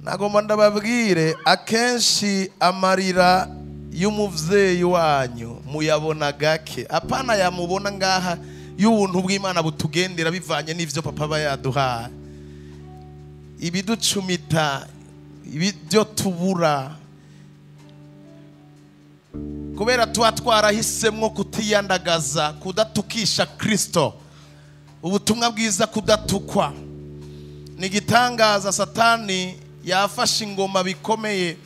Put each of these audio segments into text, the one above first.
Nagomba ndababwire akenshi amarira y'umuvyeyi wanyu muyabona gake, apana yamubona ngaha y'ubuntu bw'Imana butugendera bivanye n'ivyo papa aba yaduhaye, ibiducumita, ibyo tubura, kubera tuba twarahisemwo kutiyandagaza, kudatukisha Kristo, ubutumwa bwiza kudatukwa. Ni igitangaza Satani yafashe ingoma bikomeye,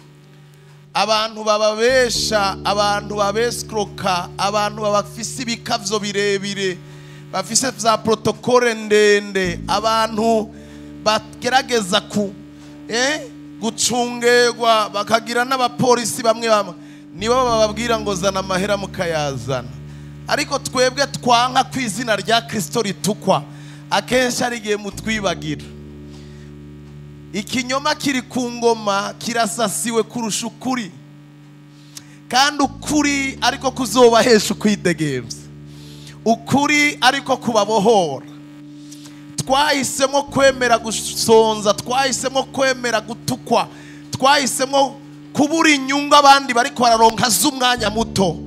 abantu bababesha, abantu babescroka, abantu babafise ibikavyo birebire, bafise za protokole ndende, abantu bagerageza ku gucungerwa, bakagira n'abapolisi bamwe bamwe nibo bababwira ngo zana amahera mukayazana. Ariko twebwe twanka ku izina rya Kristo ritukwa, akenshi ari igihe mutwibagira. Ikinyoma kiri ku ngoma kirasasiwe kurusha ukuri, kandi ukuri ariko kuzobahesha ukwidegemvya, ukuri ariko kubabohora. Twahisemo kwemera gusonza, twahisemo kwemera gutukwa, twahisemo kubura inyungu abandi bariko bararonka z'umwanya muto.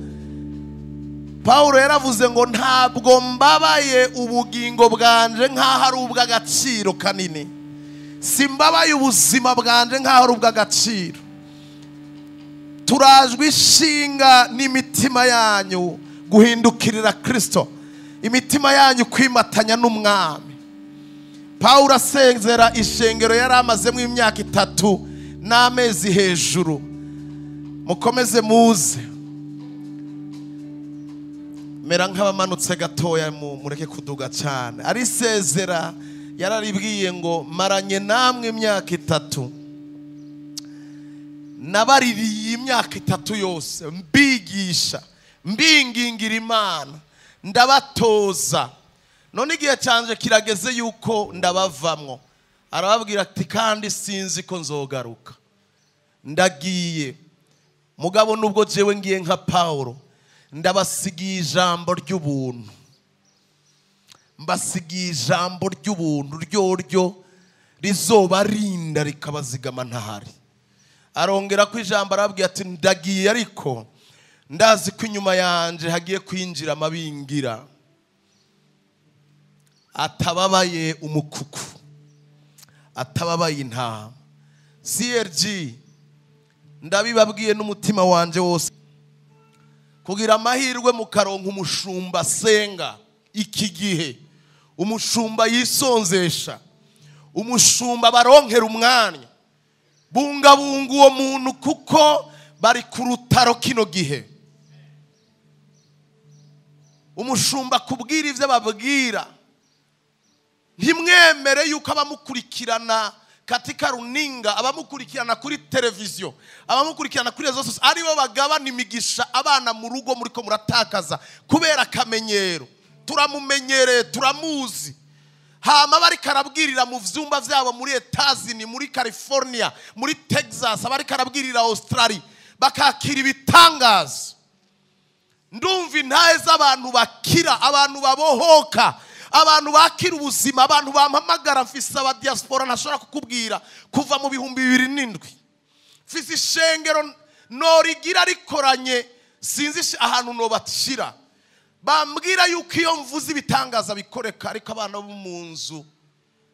Paulo yaravuze ngo ntabwo mbabaye ubugingo bwanje nkaho ari ubw'agaciro kanini, simbabaye ubuzima bwanje nkaho ari ubw'agaciro. Turajwe ishinga n'imitima yanyu guhindukirira Kristo, imitima yanyu kwimatanya n'umwami. Paulo asezera ishengero yari amazemo imyaka 3 n'amezi hejuru. Mukomeze muze mera nk'abamanutse gatoya, mureke kuduga cyane. Arisezera yararibwiye ngo maranye namwe imyaka 3, nabaririye imyaka 3 yose, mbigisha, mbingingira Imana, ndabatoza. None igihe cyanje kirageze yuko ndabavamwo. Arababwira ati kandi sinzi ko nzogaruka, ndagiye. Mugabo nubwo jewe ngiye nka Paulo, ndabasigiye ijambo ry'ubuntu, mbasigiye ijambo ry'ubuntu ryoryo rizobarinda rikabazigama ntahari. Arongera ko ijambo arababwira ati ndagiye, ariko ndazi ko inyuma yanje hagiye kwinjira amabingira atababaye umukuku, atababaye intama. CRG ndabibabwiye n'umutima wanje wose, kugira amahirwe mukaronka umushumba asenga iki gihe, umushumba yisonzesha, umushumba baronkera umwanya. Bungabunga uwo muntu kuko bari ku rutaro kino gihe. Umushumba kubwira ivyo babwira, ntimwemere yuko abamukurikirana katika runinga, abamukurikirana kuri televiziyo, abamukurikirana kuri rezo sosiyo aribo bagabana imigisha abana mu rugo muriko muratakaza kubera akamenyero. Turamumenyereye, turamuzi. Hama bariko arabwirira mu vyumba vyabo muri Etazini, muri California, muri Texas, abariko arabwirira Australia, bakakira ibitangazo. Ndumva intahe z'abantu bakira, abantu babohoka, abantu bakira ubuzima, abantu bampamagara. Mfise aba diaspora ntashobora kukubwira kuva mu 2007. Mfise ishengero norigira rikoranye, sinzi ahantu nobashira. Bambwira yuko iyo mvuze ibitangaza bikoreka, ariko abana bo mu nzu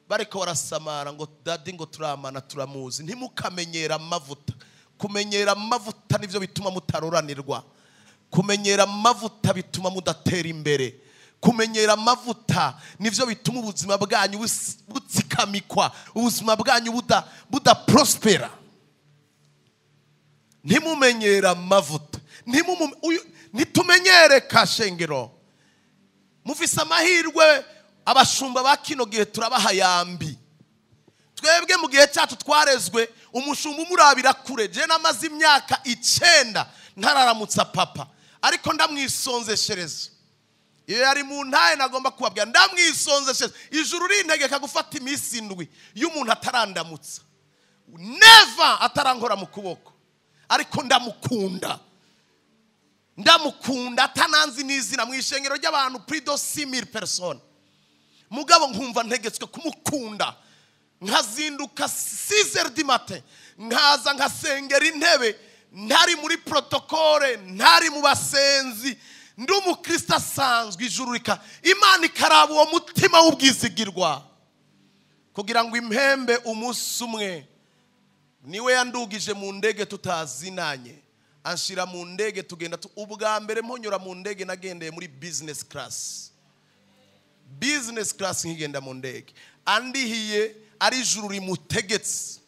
bariko barasamara ngo dadi ngo turamana turamuzi. Ntimukamenyera amavuta. Kumenyera amavuta nivyo bituma mutaroranirwa. Kumenyera amavuta bituma mudatera imbere. Kumenyera amavuta nivyo bituma ubuzima bwanyu butsikamikwa, ubuzima bwanyu buda prospera. Ntimumenyera amavuta, ntitumenyere kashengero. Mufise amahirwe abashumba ba kino gihe turabaha yambi. Twebwe mu gihe cyacu twarezwe umushumba umurabira kure. Je namaze imyaka 9 ntararamutsa papa, ariko ndamwisonzeshereza. Iyo yari mu ntaye nagomba kubabwira ndamwisonzeshereza. Ijuru rintegeka gufata iminsi 7 y'umuntu atarandamutsa, never atarankora mu kuboko, ariko ndamukunda, ndamukunda atananzi n'izina. Mu ishengero ry'abantu plus de 6000 personnes, mugabo nkumva ntegetswe kumukunda. Nkazinduka 6h du matin, nkaza nkasengera intebe, ntari muri protokole, ntari mu basenzi, ndi umukristo asanzwe. Ijuru rika Imana ikaraba uwo mutima w'ubwizigirwa kugira ngo impembe umunsi umwe. Niwe yandugije mu ndege tutazinanye, anshira mu ndege tugenda. Ubwa mbere mponyora mu ndege nagendeye muri business class, business class nkigenda mu ndege, andihiye ari ijuru rimutegetse,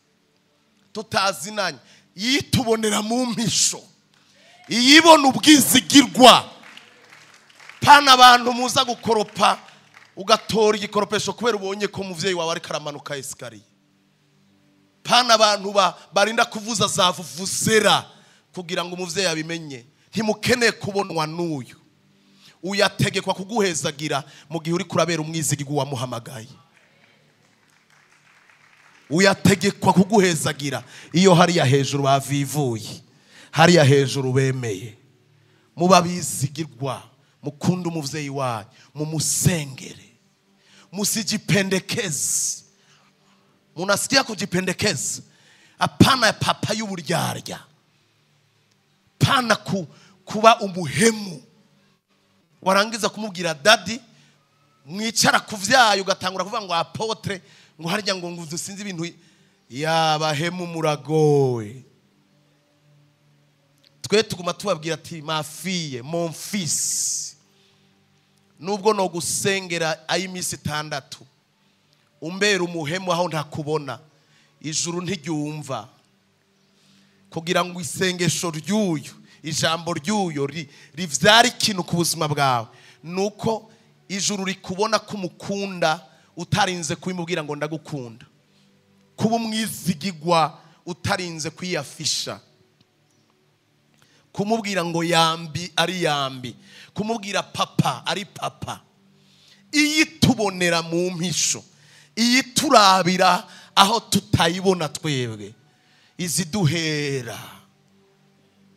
tutazinanye. Yitubonera mu mpisho, iyibona ubwizigirwa. Pana abantu muza gukoropa, ugatora igikoropesho kubera ubonye ko umuvyeyi wawe ariko aramanuka escalier. Pana abantu barinda kuvuza za vuvuzera kugira ngo umuvyeyi abimenye. Ntimukeneye kubonwa n'uyu. Uyategekwa kuguhezagira mu gihe uri kurabera umwizigirwa wamuhamagaye. Uyategekwa kuguhezagira iyo hariya hejuru bavivuye, hariya hejuru bemeye. Muba bizigirwa, mukunde umuvyeyi wanyu, mumusengere, musijipendekeze. Munasikia kujipendekeza? Hapana papa y'uburyarya, pana kuba umuhemu. Warangiza kumubwira daddy, mwicara kuvyayo ugatangura kuvuga ngo apôtre, ngo harya ngo ngo sinzi ibintu. Yabahemu muragowe. Twe tuguma tubabwira ati ma fille, mon fils, nubwo no gusengera ay'imisi 6 umbera umuhemu aho ntakubona, ijuru ntiryumva. Kugira ngo isengesho ry'uyu, ijambo ry'uyu rivyara ikintu ku buzima bwawe, nuko ijuru rikubona kumukunda utarinze kubimubwira ngo ndagukunda, kuba umwizigirwa utarinze kwiyafisha, kumubwira ngo yambi ari yambi, kumubwira papa ari papa. Iyitubonera mu mpisho, iyiturabira aho tutayibona twebwe, iziduhera.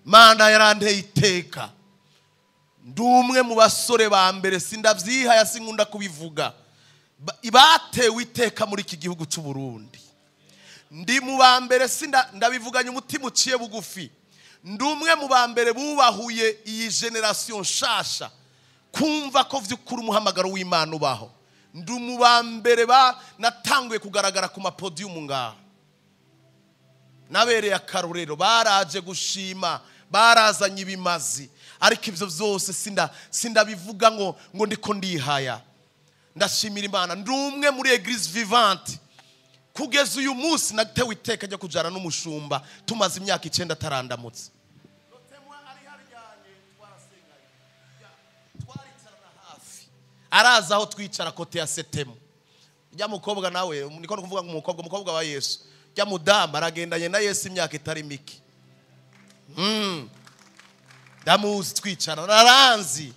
Mana yaranteye iteka, ndi umwe mu basore ba mbere, sindavyihaya, sinkunda kubivuga, batewe iteka muri iki gihugu cy'u Burundi. Ndi mu ba mbere, ndabivuganye umutima uciye bugufi, ndi umwe mu ba mbere bubahuye iyi generation nshasha kumva ko vy'ukuri umuhamagaro w'Imana ubaho. Ndi mu ba mbere natanguye kugaragara ku mapodium ngaha, nabereye akarorero, baraje gushima, barazanye ibimazi. Ariko ivyo vyose sindabivuga ngo ndiko ndihaya. Ndashimira Imana, ndi umwe muri Eglise Vivante kugeza uyu munsi natewe iteka ryo kujana n'umushumba tumaze imyaka 9 atarandamutse. Araza aho twicara kote ya setemu. Rya mukobwa nawe niko kuvuga ngo umukobwa wa Yesu, rya mudamu aragendanye na Yesu imyaka itari mike. Ndamuzi twicara, naranzi.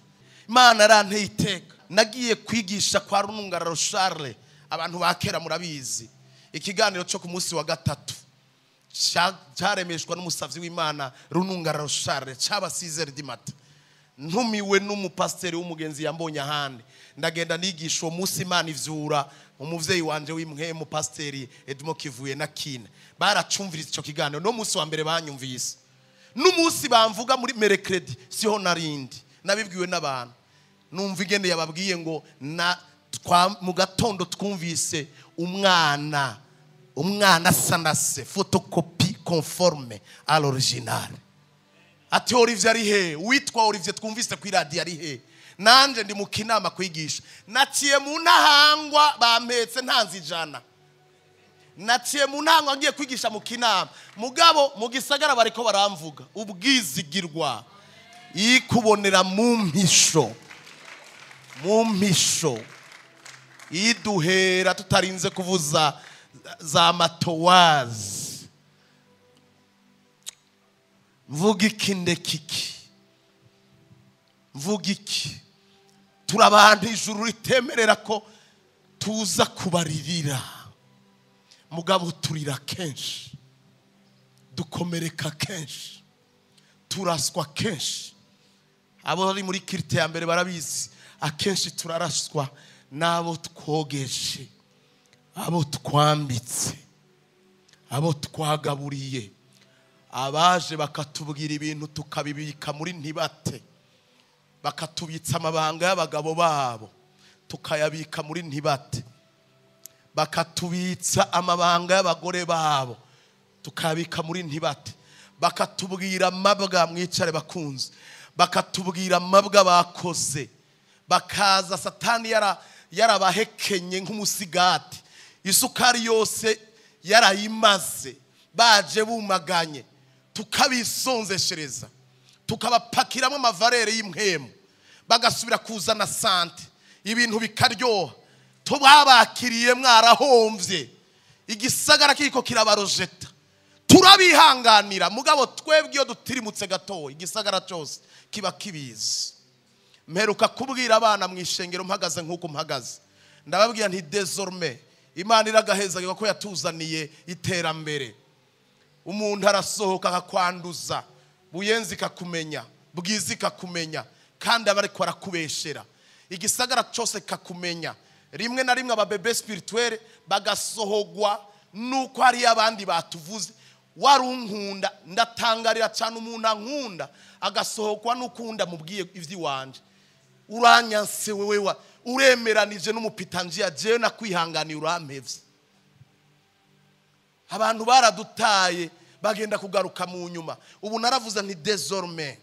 Imana aranteye iteka. Nagiye kwigisha kwa Runungararo Charles, abantu bakera murabizi, ikiganiro cyo ku munsi wa 3 cyaremeshwa n'umusavyi w'Imana Runungararo Charles, cyaba 6h du matin. Ntumiwe n'umupasteri w'umugenzi yambonye ahandi, ndagenda nigisha uwo munsi. Imana ivyura umuvyeyi wanje w'imwe mupasteri Edmo Kivuye na Kine, baracumviriza ico kiganiro. No munsi wa mbere banyumvise, n'umunsi bamvuga muri merecredi siho narindi, nabibwiwe n'abantu. Numva igende yababwiye ngo na mu gatondo twumvise umwana asa na se, photocopie conforme à l'original. Ati Olivier ari he? Witwa Olivier twumvise ku radio ari he? Nanje ndi mu kinama kwigisha, naciye mu ntahangwa bampetse ntanzi 100. Naciye mu ntahangwa ngiye kwigisha mu kinama, mugabo mu gisagara bariko baramvuga. Ubwizigirwa ikubonera mu mpisho, mu mpisho, iduhera tutarinze kuvuza za matowazi. Mvuga iki ndekiki, mvuga iki? Turabantu ijuru ritemerera ko tuza kubaririra, mugabo turira kenshi, dukomereka kenshi, turaswa kenshi. Abo bari muri kirite ya mbere barabizi, akenshi turaraswa n'abo twogeje, Abo twambitse, abo twagaburiye, abaje bakatubwira ibintu tukabibika muri ntibate, bakatubitsa amabanga y'abagabo babo tukayabika muri ntibate, bakatubitsa amabanga y'abagore babo tukabika muri ntibate, bakatubwira amabwa, mwicare bakunze, bakatubwira amabwa bakoze, bakaza Satani yarabahekenye nk'umusigati, isukari yose yarayimaze, baje bumaganye, tukabisonzeshereza, tukabapakiramo amavarere y'imhemu, bagasubira kuzana sante, ibintu bikaryoha. Tubabakiriye mwarahomvye, igisagara kiriko kirabarojeta, turabihanganira. Mugabo twebwe iyo dutirimutse gato igisagara cyose kiba kibizi. Mperuka kubwira abana mu ishengero mpagaze nkuko mpagaze, ndababwira nti désormais Imana iragaheza ko yatuzaniye iterambere. Umuntu arasohoka akakwanduza, Buyenzi kakumenya, Bwizi kakumenya, kandi aba ariko arakubeshera, igisagara cyose kakumenya. Rimwe na rimwe ababebe spirituel bagasohogwa nuko hari abandi batuvuze. Warunkunda, ndatangarira cyane umuntu ankunda agasohokwa n'ukunda mubwiye ivy'iwanje. Uranyanse wewe, uremeranije n'umupitanjiya, jewe nakwihanganiye urampevye. Abantu baradutaye bagenda kugaruka mu nyuma. Ubu naravuze nti désormais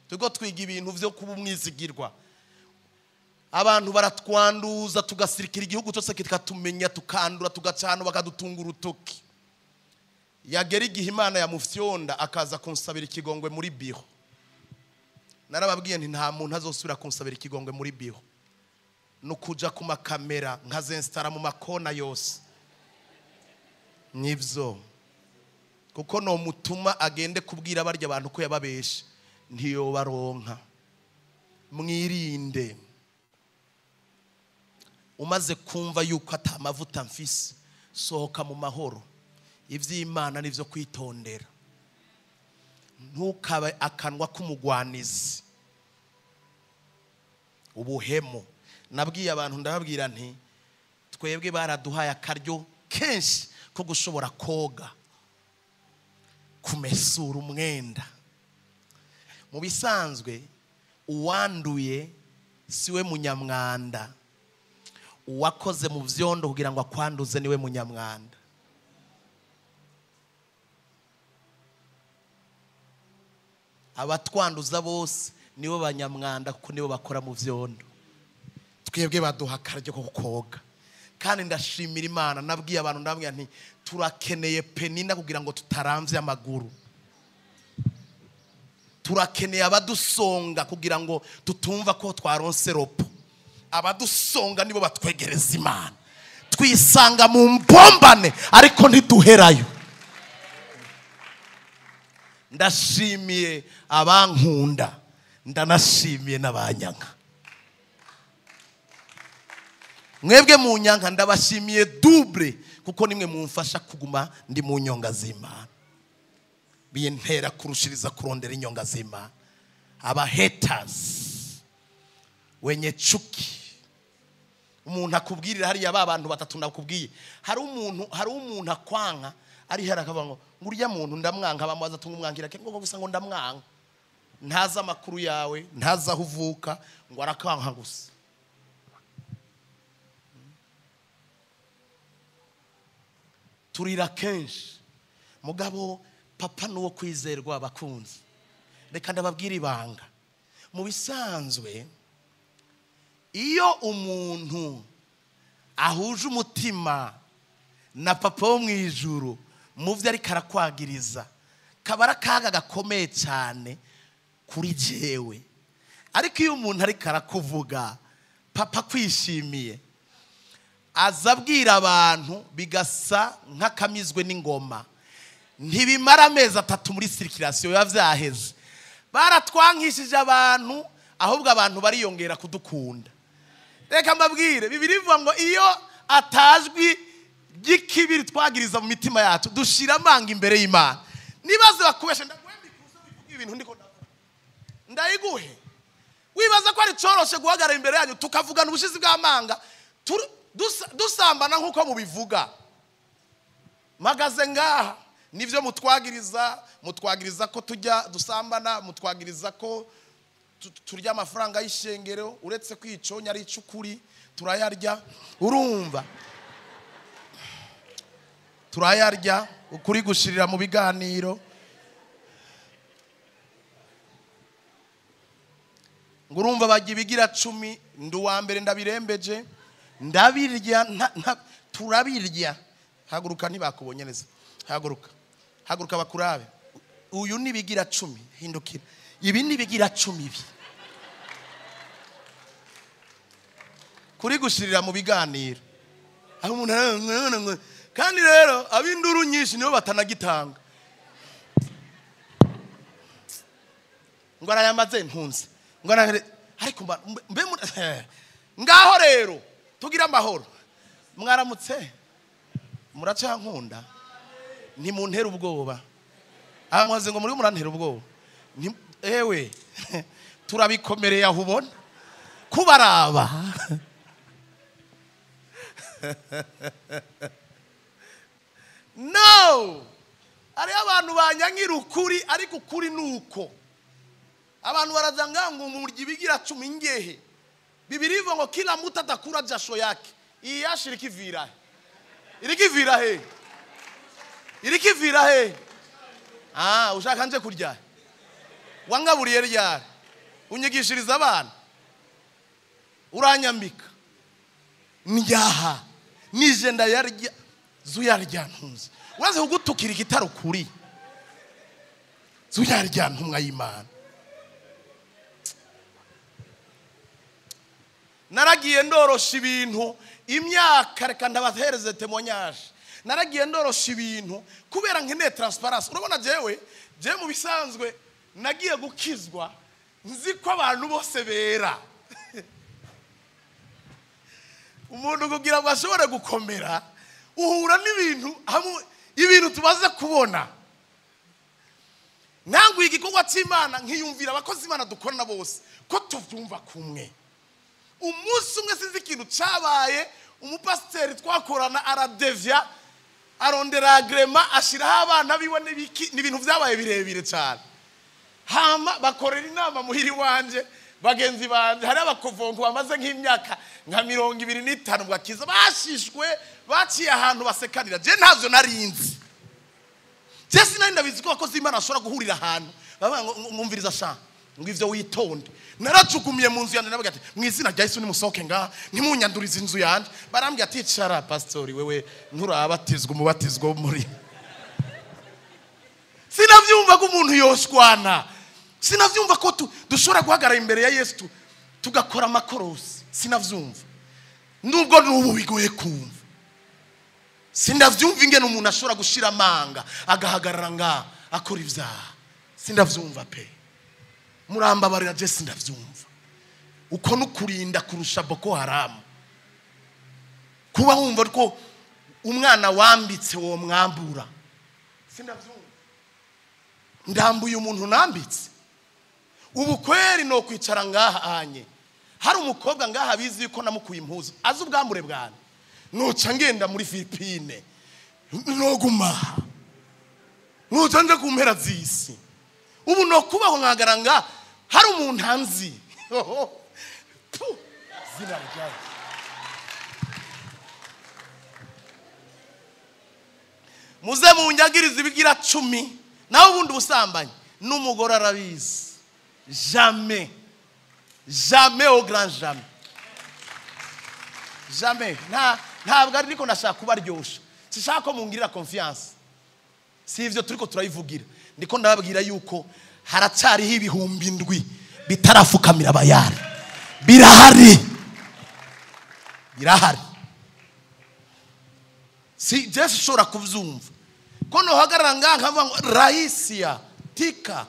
tugo twiga ibintu vyo kuba umwizigirwa. Abantu baratwanduza tugasirikira igihugu cyose kikatumenya, tukandura, tugacana, bakadutunga urutoki. Yagera igihe Imana yamufyonda akaza kunsabira ikigongwe muri biro. Narababwiye nti nta muntu azosubira kunsabira ikigongwe muri biro, nukuja ku makamera nkazinstara mu makona yose. Nivyo, kuko no mutuma agende kubwira barya abantu ko yababeshe, ntiyobaronka. Mwirinde. Umaze kumva yuko atamavuta mfise, sohoka mu mahoro. Ivy'Imana nivyo kwitondera. Ntukabe akanwa k'umugwanizi. Ubuhemu. Nabwiye abantu, ndababwira nti twebwe baraduhaye akaryo kenshi ko gushobora koga, kumesura umwenda. Mu bisanzwe uwanduye siwe munyamwanda, uwakoze mu vyondo kugira ngo akwanduze niwe munyamwanda. Abatwanduza bose nibo banyamwanda, kuko nibo bakora mu vyondo. Twebwe baduha akaryo ko koga. Kandi ndashimira Imana, nabwiye abantu, ndababwira nti turakeneye Penina kugira ngo tutaramvye amaguru. Turakeneye abadusonga kugira ngo tutumva ko twaronse ropo. Abadusonga nibo batwegereza Imana. Twisanga mu mbombane ariko ntiduherayo. Ndashimiye abankunda, ndanashimiye n'abanyanka. Mwebwe mu nyanka ndabashimiye double, kuko nimwe mumfasha kuguma ndi mu nyonga z'Imana. Bintera kurushiriza kurondera inyonga z'Imana. Aba haters, wenye chuki. Umuntu akubwirira hariya ba bantu batatu nakubwiye. Hari umuntu akwanka ari hera akavuga ngo ngurya muntu ndamwanka, bamubaza tumumwankira ke ngo gusa ngo ndamwanka. Ntaza amakuru yawe, ntaza aho uvuka, ngo arakanka gusa. Turira kenshi. Mugabo papa nuwo kwizerwa abakunzi. Reka ndababwira ibanga. Mu bisanzwe iyo umuntu ahuje umutima na papa wo mu ijuru mu vyo ariko arakwagiriza, kabara kaga gakomeye cyane kuri jewe. Ariko iyo umuntu ariko arakuvuga papa kwishimiye, azabwira abantu bigasa nk'akamizwe n'ingoma. Ntibimara amezi atatu muri circulation biba vyaheze. Baratwankishije abantu, ahubwo abantu bariyongera kudukunda. Reka mbabwire, Bibiliya ivuga ngo iyo atajwi ry'ikibiri twagiriza mu mitima yacu, dushira amanga imbere y'Imana. Nibaze bakubeshe, ndaguhembe ikuzo bivuga ibintu ndiko ndavuga, ndayiguhe. Wibaza ko ari coroshe guhagarara imbere yanyu tukavugana ubushizi bw'amanga? Dusambana nkuko mubivuga. Magaze ngaha nivyo mutwagiriza ko tujya dusambana, mutwagiriza ko turya amafaranga y'ishengero, uretse kwiconya ari icukuri turayarya, urumva turayarya ukuri gushirira mu biganiro. Ngurumva bagibigira 10 ndu wa mbere ndabirembeje ndabirya, turabirya. Haguruka ntibakubonye neza, haguruka, haguruka bakurabe. Uyu nibigira 10, hindukira. Ibi nibigira 10 ibi kuri gushirira mu biganiro. Aho umuntu kandi rero abinduru nyinshi nibo batanagitanga. Ngo arayamaze ntunze, ngo ariko mbe ngaho rero tugira amahoro. Mwaramutse, muracankunda, ntimuntera ubwoba. Amaze ngo muri murantera ubwoba. Ewe turabikomereye aho ubona kubaraba. No, ari abantu banyankira ukuri, ariko ukuri nuko abantu barazanga ngo umuryi bigira 10 ngehe. Bibiri ivuga ngo kila mtu atakura jasho yake. Iyi yashiriki vira. Iriki vira he. Iriki vira he. Ah, ushaka nje kurya. Wangaburiye ryari? Unyigishiriza abana. Uranyambika. Ndyaha. Nije ndayarya zuyarya ntunze. Uraze kugutukira igitaro kuri. Zuyarya ntumwa y'Imana. Naragiye ndorosha ibintu imyaka, reka ndabahereze témoignage. Naragiye ndorosha ibintu kubera nkeneye transparence. Urabona jewe mu bisanzwe nagiye gukizwa nzi ko abantu bose bera. Umuntu kugira ngo ashobore gukomera uhura n'ibintu ibintu tubaze kubona. Nanguye igikorwa cy'Imana nkiyumvira abakozi Imana dukorana bose ko tuvyumva kumwe. Umunsi umwe sinzi ikintu cabaye, umupasiteri twakorana aradevya, arondera agrema, ashiraho abana biwe n'ibiki, n'ibintu vyabaye birebire cyane. Hama bakorera inama muhiri wanje, bagenzi banje, hari abakovonko bamaze nk'imyaka nka 25 bwakiza bashishwe, baciye ahantu basekanira. Je ntavyo narinzi. Je sinari ndabizi ko abakozi Imana bashobora guhurira ahantu bavuga ngo mwumviriza sha, ngo ivyo witonde. Narajugumiye mu nzu yanje nabaga ati mu izina rya Yesu nimusohoke ngaha, ntimunyandurize inzu yanje. Barambwira ati icara pastori wewe nturabatizwa umubatizwa muri. Sinavyumva ko umuntu yoshwana. Sinavyumva ko dushobora guhagarara imbere ya Yesu tugakora amakorosi. Sinavyumva. Nubwo nubu bigoye kumva. Sinavyumva ingene umuntu ashobora gushira amanga agahagarara nga akora ivyaha. Sinavyumva pe. Murambabarira je sindavyumva. Uko nukurinda kurusha Boko Haram. Kuba wumva ko umwana wambitse wo mwambura. Sindavyumva. Ndambuye umuntu nambitse. Ubu kweri no kwicara ngaha anye. Hari umukobwa ngaha bizi yuko namukuye impuzu. Azi ubwambure bwana. Noca ngenda muri Philippine. Noguma. Noca nje kumpera zisi. Ubu no kubaho nkagaranga hari umuntu anzi. Zina ryawe. Muze munyagirize ibigira 10 nawe ubundi busambanyi n'umugore arabizi. Jamais. Jamais au grand jamais. Jamais. Ntabwo ari niko ndashaka kubaryosha. Sishaka ko mungirira confiance. Si ivyo turiko turayivugira. Ndiko ndababwira yuko haracariho 7,000 bitarafukamira abayari. Birahari. Birahari. Si Jesu ushobora kuvyumva. Ko no hagarara ngaha nkavuga ngo raisia tika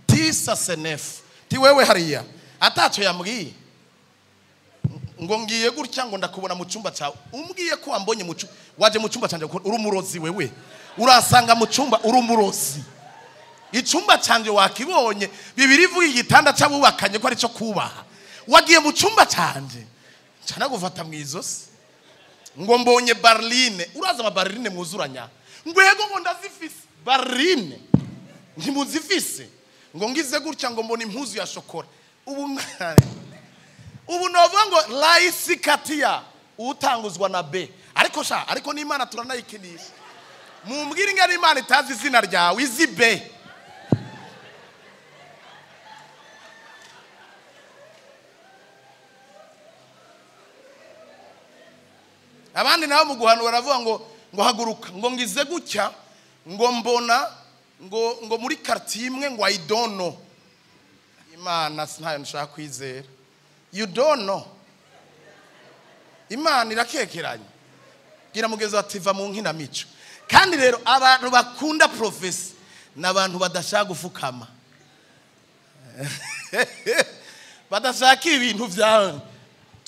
tisa senef. Ti wewe hariya ataco yambwiye. Ngo ngiye gutya ngo ndakubona mu cyumba cyawe. Umbwiye ko wambonye mu cyumba, waje mu cyumba cyanjye uri umurozi wewe. Urasanga mu cyumba uri umurozi. Icyumba cyanjye wakibonye, Bibiri ivuga igitanda cy'abubakanye ko ari cyo kubaha. Wagiye mu cyumba cyanjye, nca nagufata mu izosi. Ngo mbonye barline, uraza ama barline mwuzuranya. Ngo yego ngo ndazifise barline. Ntimuzifise. Ngo ngize gutya ngo mbona impuzu ya shokora. Ubu ubu novuga ngo laisi katia utanguzwa na B. Ariko sha, ariko n'Imana turanayikinisha. Mumbwire ingene Imana itazi izina ryawe, izi B. Abandi nabo mu guhanura baravuga ngo ngo haguruka, ngo ngize gutya ngo mbona ngo ngo muri quartier imwe ngo I don't know. Imana ntayo nshaka kwizera. You don't know. Imana irakekeranye. Gira mugenzi ati va mu nkinamico. Kandi rero abantu bakunda prophecy n'abantu badashaka gufukama. Badashaka ibintu byawe.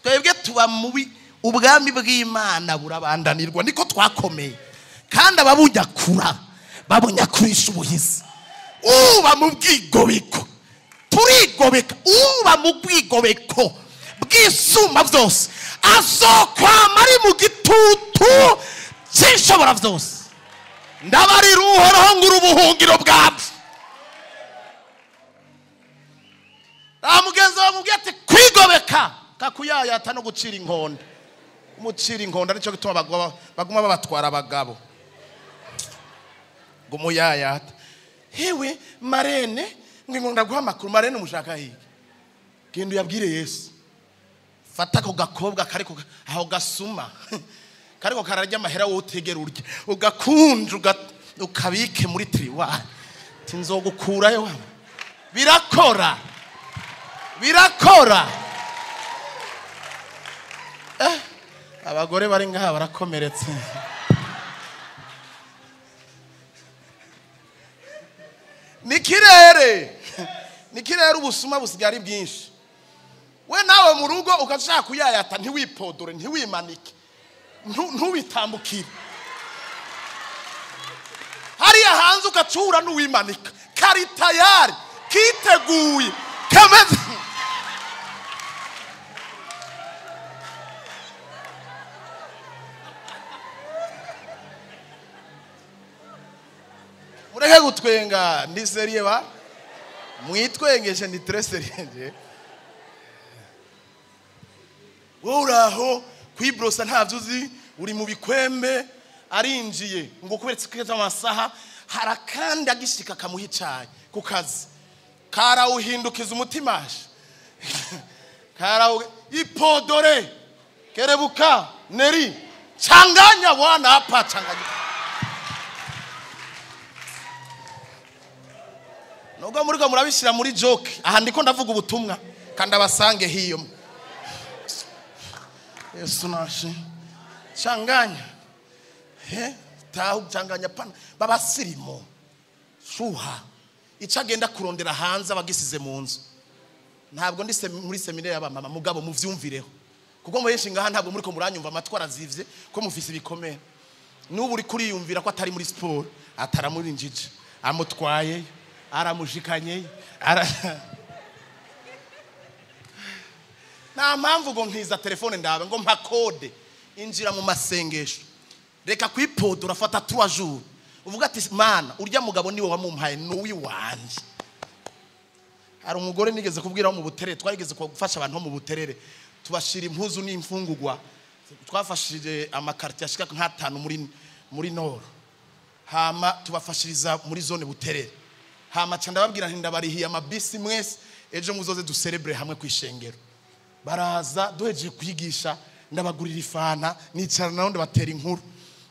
Twebwe tuba mubi ubwami bw'Imana burabandanirwa niko twakomeye. Kandi ababunyakura babunyakurisha ubuhizi. Uba mu bwigobeko. Turigobeka uba mu bwigobeko bwisumba byose. Azokwama ari mu gitutu cy'ishobora byose. Ndabarira Uhoraho ngura ubuhungiro bwabyo. Mugenzi wawe mubwiye ati kwigobeka kakuyayata no gucira inkonda. Umucira inkonda nicyo gituma baguma babatwara abagabo. Ngo muyayata. Hewe marene ngo ndaguha amakuru marene umushaka hiki. Genda uyabwire Yesu. Fata ko gakobwa kariko aho gasuma. Kariko kararya amahera wowe utegera urya. Ugakunja ukabike muri triwa. Tinzogukurayo. Birakora. Birakora. Abagore bari ngaha barakomeretse. Nikirere. Nikirere ubusuma busigaye ari bwinshi. We nawe mu rugo ukashaka kuyayata ntiwipodore ntiwimanike. Ntubitambukire. Hariya hanze ukacura n'uwimanika. Kari tayari kiteguye. Kameze. Mureke gutwenga ndi seriye ba mwitwengeshe ndi très seriye. Wowe uraho kwibrosa ntavyo uzi uri mu bikwembe arinjiye ngo kuberetse kweza amasaha harakandi agishika kamuha icayi ku kazi karawuhindukiza umutima karawu ipodore kerebuka neri changanya bwana hapa changanya. Nubwo muri ko murabishira muri joke aha ndiko ndavuga ubutumwa kandi abasange hiyo. Yesu nashi changanya he tahu changanya pana babasirimo shuha icagenda kurondera hanze abagisize mu nzu. Ntabwo ndi muri seminaire y'abamama mugabo muvyumvireho kuko muyenshi ngaha ntabwo muri ko muranyumva amatwara azivye ko mufise ibikomere. Nubu uri kuriyumvira ko atari muri sport ataramurinjije amutwaye aramujikanye nta mpamvu ngo nkiza telefone ndabe ngo mpa code injira mu masengesho reka kwipodora fata 3 jours uvuga ati mana urya mugabo niwe wamumpaye nuwi wanje. Hari umugore nigeze kubwira mu Buterere twarigeze gufasha abantu mu Buterere tubashira impuzu n'imfungurwa twafashije amakarti ashika nka 5 muri Nord hama tubafashiriza muri zone Buterere hama ca ndababwira nti ndabarihiye amabisi mwese ejo muzoze ducelebre hamwe kwishengero. Baraza duhejeje kwigisha ndabagurira ifana nicara naho ndabatera inkuru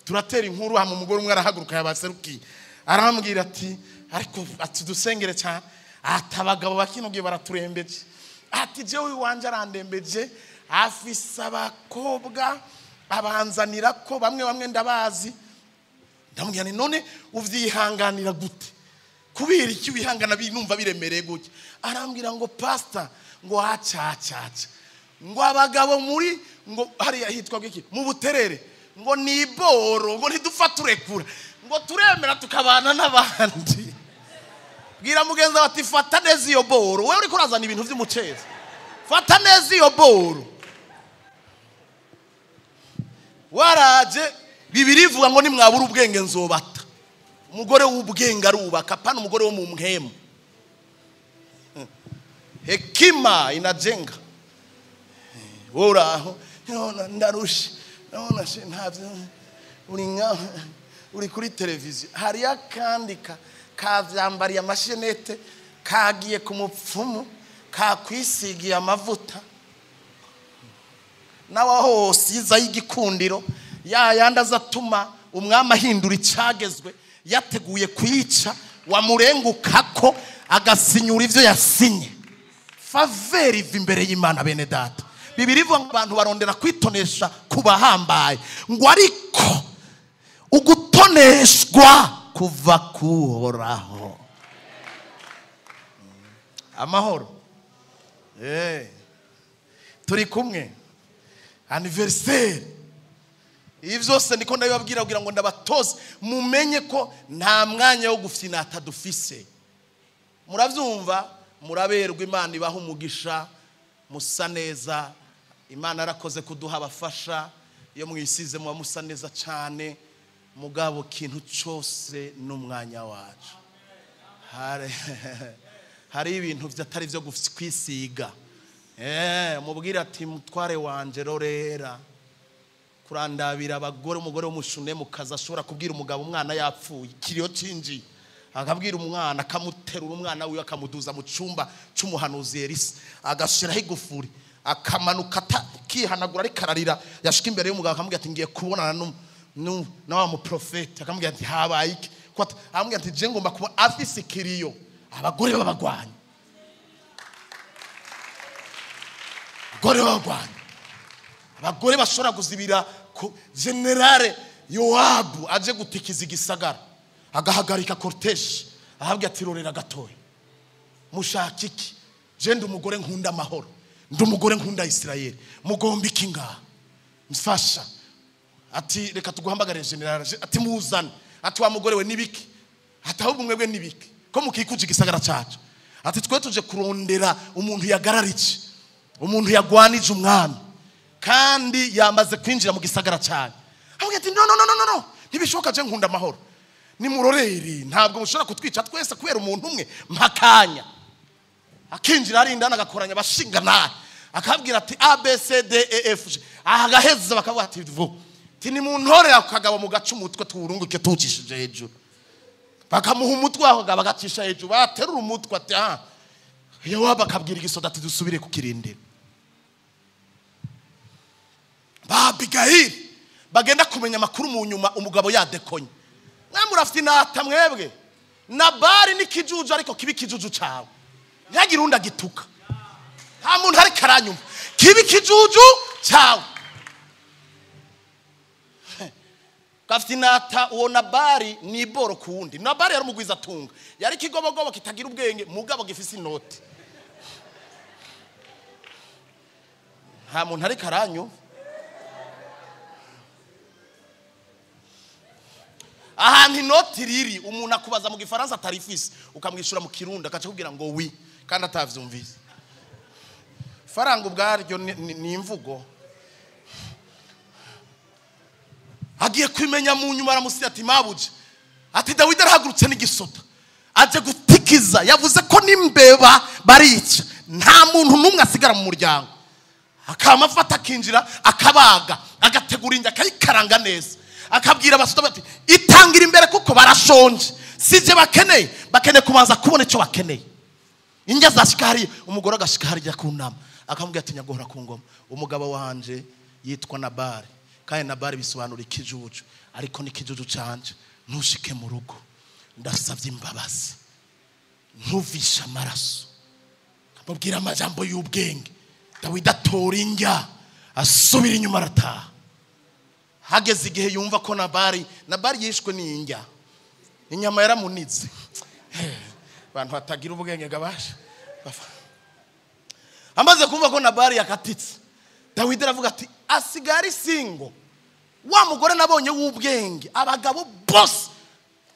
turatera inkuru hama umugore umwe arahaguruka yabaserukiye arambwira ati ariko ati dusengere cyane ati abagabo bakinogiye baraturembeje ati jewe wanje arandembeje afise abakobwa abanzanira ko bamwe bamwe ndabazi. Ndamubwira nti none uvyihanganira gute kubera iki wihangana binumva biremereye gutya? Arambwira ngo pastor ngo acacaca ngo abagabo muri ngo hariya hitwa iki mu Buterere ngo ni boro ngo ntidupfa turekura ngo turemera tukabana n'abandi. Bwira mugenzi ati fata neza iyo boro wewe uri kurazana ibintu by'umucezi fata neza iyo boro. Waraje Bibiri ivuga ngo nimwabura ubwenge nzobata. Umugore w'ubwenge arubaka, pana umugore wo mu mpemu. Hekima inajenga. Uraho ndarushe nabona ntavyo uri nka uri kuri televiziyo hari akandika kavyambariye amashenete kagiye ku mupfumu kakwisigiye amavuta nawe aho wosiza y'igikundiro ya yandi azatuma umwami ahindura icagezwe yateguye kuyica wamurengukako agasinyura ivyo yasinye. Faveur iva imbere y'Imana bene data. Bibiri ivuga ngo abantu barondera kwitonesha kubahambaye, ngo ariko ugutoneshwa kuva kuhoraho. Amahoro. Turi kumwe anniversaire. Ibi byose niko ndabibabwira kugira ngo ndabatoze mumenye ko nta mwanya wo gufinata dufise. Muravyumva, muraberwa, Imana ibaha umugisha, musa neza. Imana yarakoze kuduha abafasha, iyo mwisize muba musa neza cyane. Mugabo kintu cyose n'umwanya wacu. Hari ibintu byatari byo kwisiga. Mubwira ati mutware wanje rorera kurandabira abagore. Umugore w'umushune mukaza ashobora kubwira umugabo umwana yapfuye kiriyo cinji, akabwira umwana akamuterura umwana wiwe akamuduza mu cumba c'umuhanuzi Elisa, agashiraho igufuri akamanuka kihanagura ariko ararira. Yashika imbere y'umugabo akamubwira ati ngiye kubonana na wa muprofete. Akamubwira ati habaye iki? Akamubwira ati je ngomba kuba afise ikiriyo. Abagore babagwanya, abagore babagwanya, abagore bashobora kuzibira ku generale Yowabu aje gutikiza igisagara, agahagarika cortege, ahabwa ati rorera gatoya, mushaka iki? Je ndi umugore nkunda amahoro, ndi umugore nkunda Israel, mugomba iki ngaha? Mfasha. Ati reka tuguhamagare generale. Ati muzane. Ati wa mugore we nibiki? Ati ahubwo mwebwe nibiki ko mukikuje igisagara cacu? Ati twe tuje kurondera umuntu yagararice, umuntu yagwanije umwami kandi yamaze kwinjira mu gisagara cyane. Avuga ati no no no no no, ntibishoboka, je nkunda amahoro, nimurorere, ntabwo mushobora kutwica twese kubera umuntu umwe. Mpakanya akinjira ari indani agakoranya abashinga naye, akabwira ati A B C D E F G, agaheza bakavuga ati vu ti nimuntore akagabo mu gaca umutwe tuwurunguke tuwucishije hejuru. Bakamuha umutwe aho bagacisha hejuru, baterura umutwe ati ah. Yowabu akabwira igisoda ati dusubire ku kirindiro. Ba Abigail bagenda kumenya amakuru mu nyuma umugabo yadekonye. Mwe murafite inata mwebwe. Nabali ni kijuju ariko kibi kijuju cawe. Ntihagire undi agituka. Nta muntu ariko aranyumva. Kibi kijuju cawe. Gafite inata uwo Nabali ni iboro kuwundi. Nabali yari umugwiza atunga. Yari kigobogobo kitagira ubwenge mugabo gifise inoti. Nta muntu ariko aranyumva. Ahantu inoti riri umuntu akubaza mu gifaransa atarifise ukamwishura mu kirundi akaca kubwira ngo wi kandi atavyumvise. Faranga ubwaryo ni imvugo. Agiye kwimenya mu nyuma aramusiya ati mabuje. Ati Dawidi arahagurutse n'igisota aje gutikiza, yavuze ko n'imbeba barica, nta muntu n'umwe asigara mu muryango. Akama afata akinjira akabaga agategura injya akayikaranga neza, akabwira abasota bati itangira imbere kuko barashonje, sije bakeneye, bakeneye kubanza kubona icyo bakeneye. Injya zashika hariya, umugore agashika hariya kunama akamubwira ati nyagohora ku ngoma, umugabo wanje yitwa Nabali, kandi Nabali bisobanura ikijuju, ariko ni ikijuju canje, ntushike mu rugo, ndasavye imbabazi, ntuvishe amaraso. Amubwira amajambo y'ubwenge. Dawidi atora injya asubira inyuma arataha. Hageze igihe yumva ko Nabali yishwe n'injya, inyama yaramunize. Abantu batagira ubwenge gabasha. Amaze kumva ko Nabali yakatitse, Dawidi aravuga ati asigari singo wa mugore nabonye w'ubwenge. Abagabo bose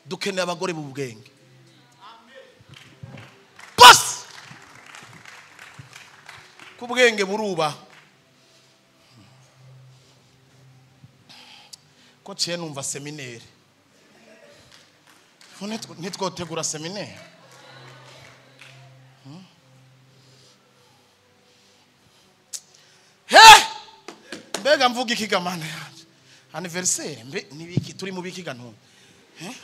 dukeneye abagore b'ubwenge bose, kubwenge buruba. Ko ciye numva seminaire. Nitwotegura seminaire. He! Mbega mvuga iki gamana yanje. Anniversaire mbe nibiki turi mu biki gantu. He?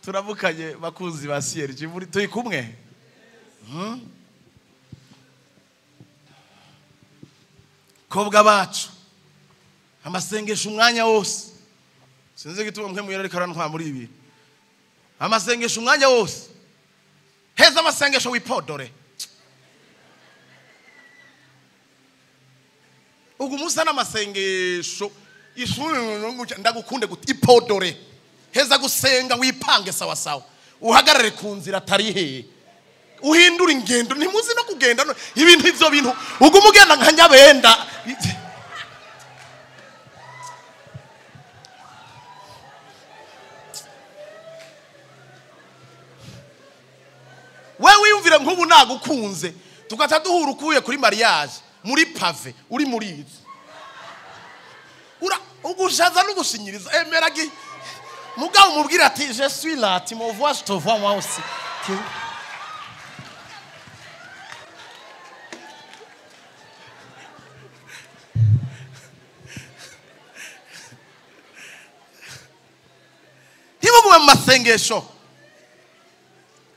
Turavukanye bakunzi ba CRG muri turi kumwe. Kobwa bacu amasengesho umwanya wose. Sinzi gituma mwe muyera ariko arantwa muri ibi. Amasengesho umwanya wose. Heza amasengesho wipodore. Ugu musa n'amasengesho ishuri ndagukunde guti ipodore. Heza gusenga wipange sawa sawa. Uhagarare ku nzira atari he. Uhindura ingendo ntimuzi no kugenda ibintu ivyo bintu ugumugenda nka nyabenda. Wewe wiyumvira nk'ubu nagukunze tugata duhura ukuye kuri mariage muri pave uri muri izi. Ura ugushaza no gushinyiriza emera gi mugabo umubwira ati je suis là, tu me vois, je te vois moi aussi. Ntimugume mu masengesho.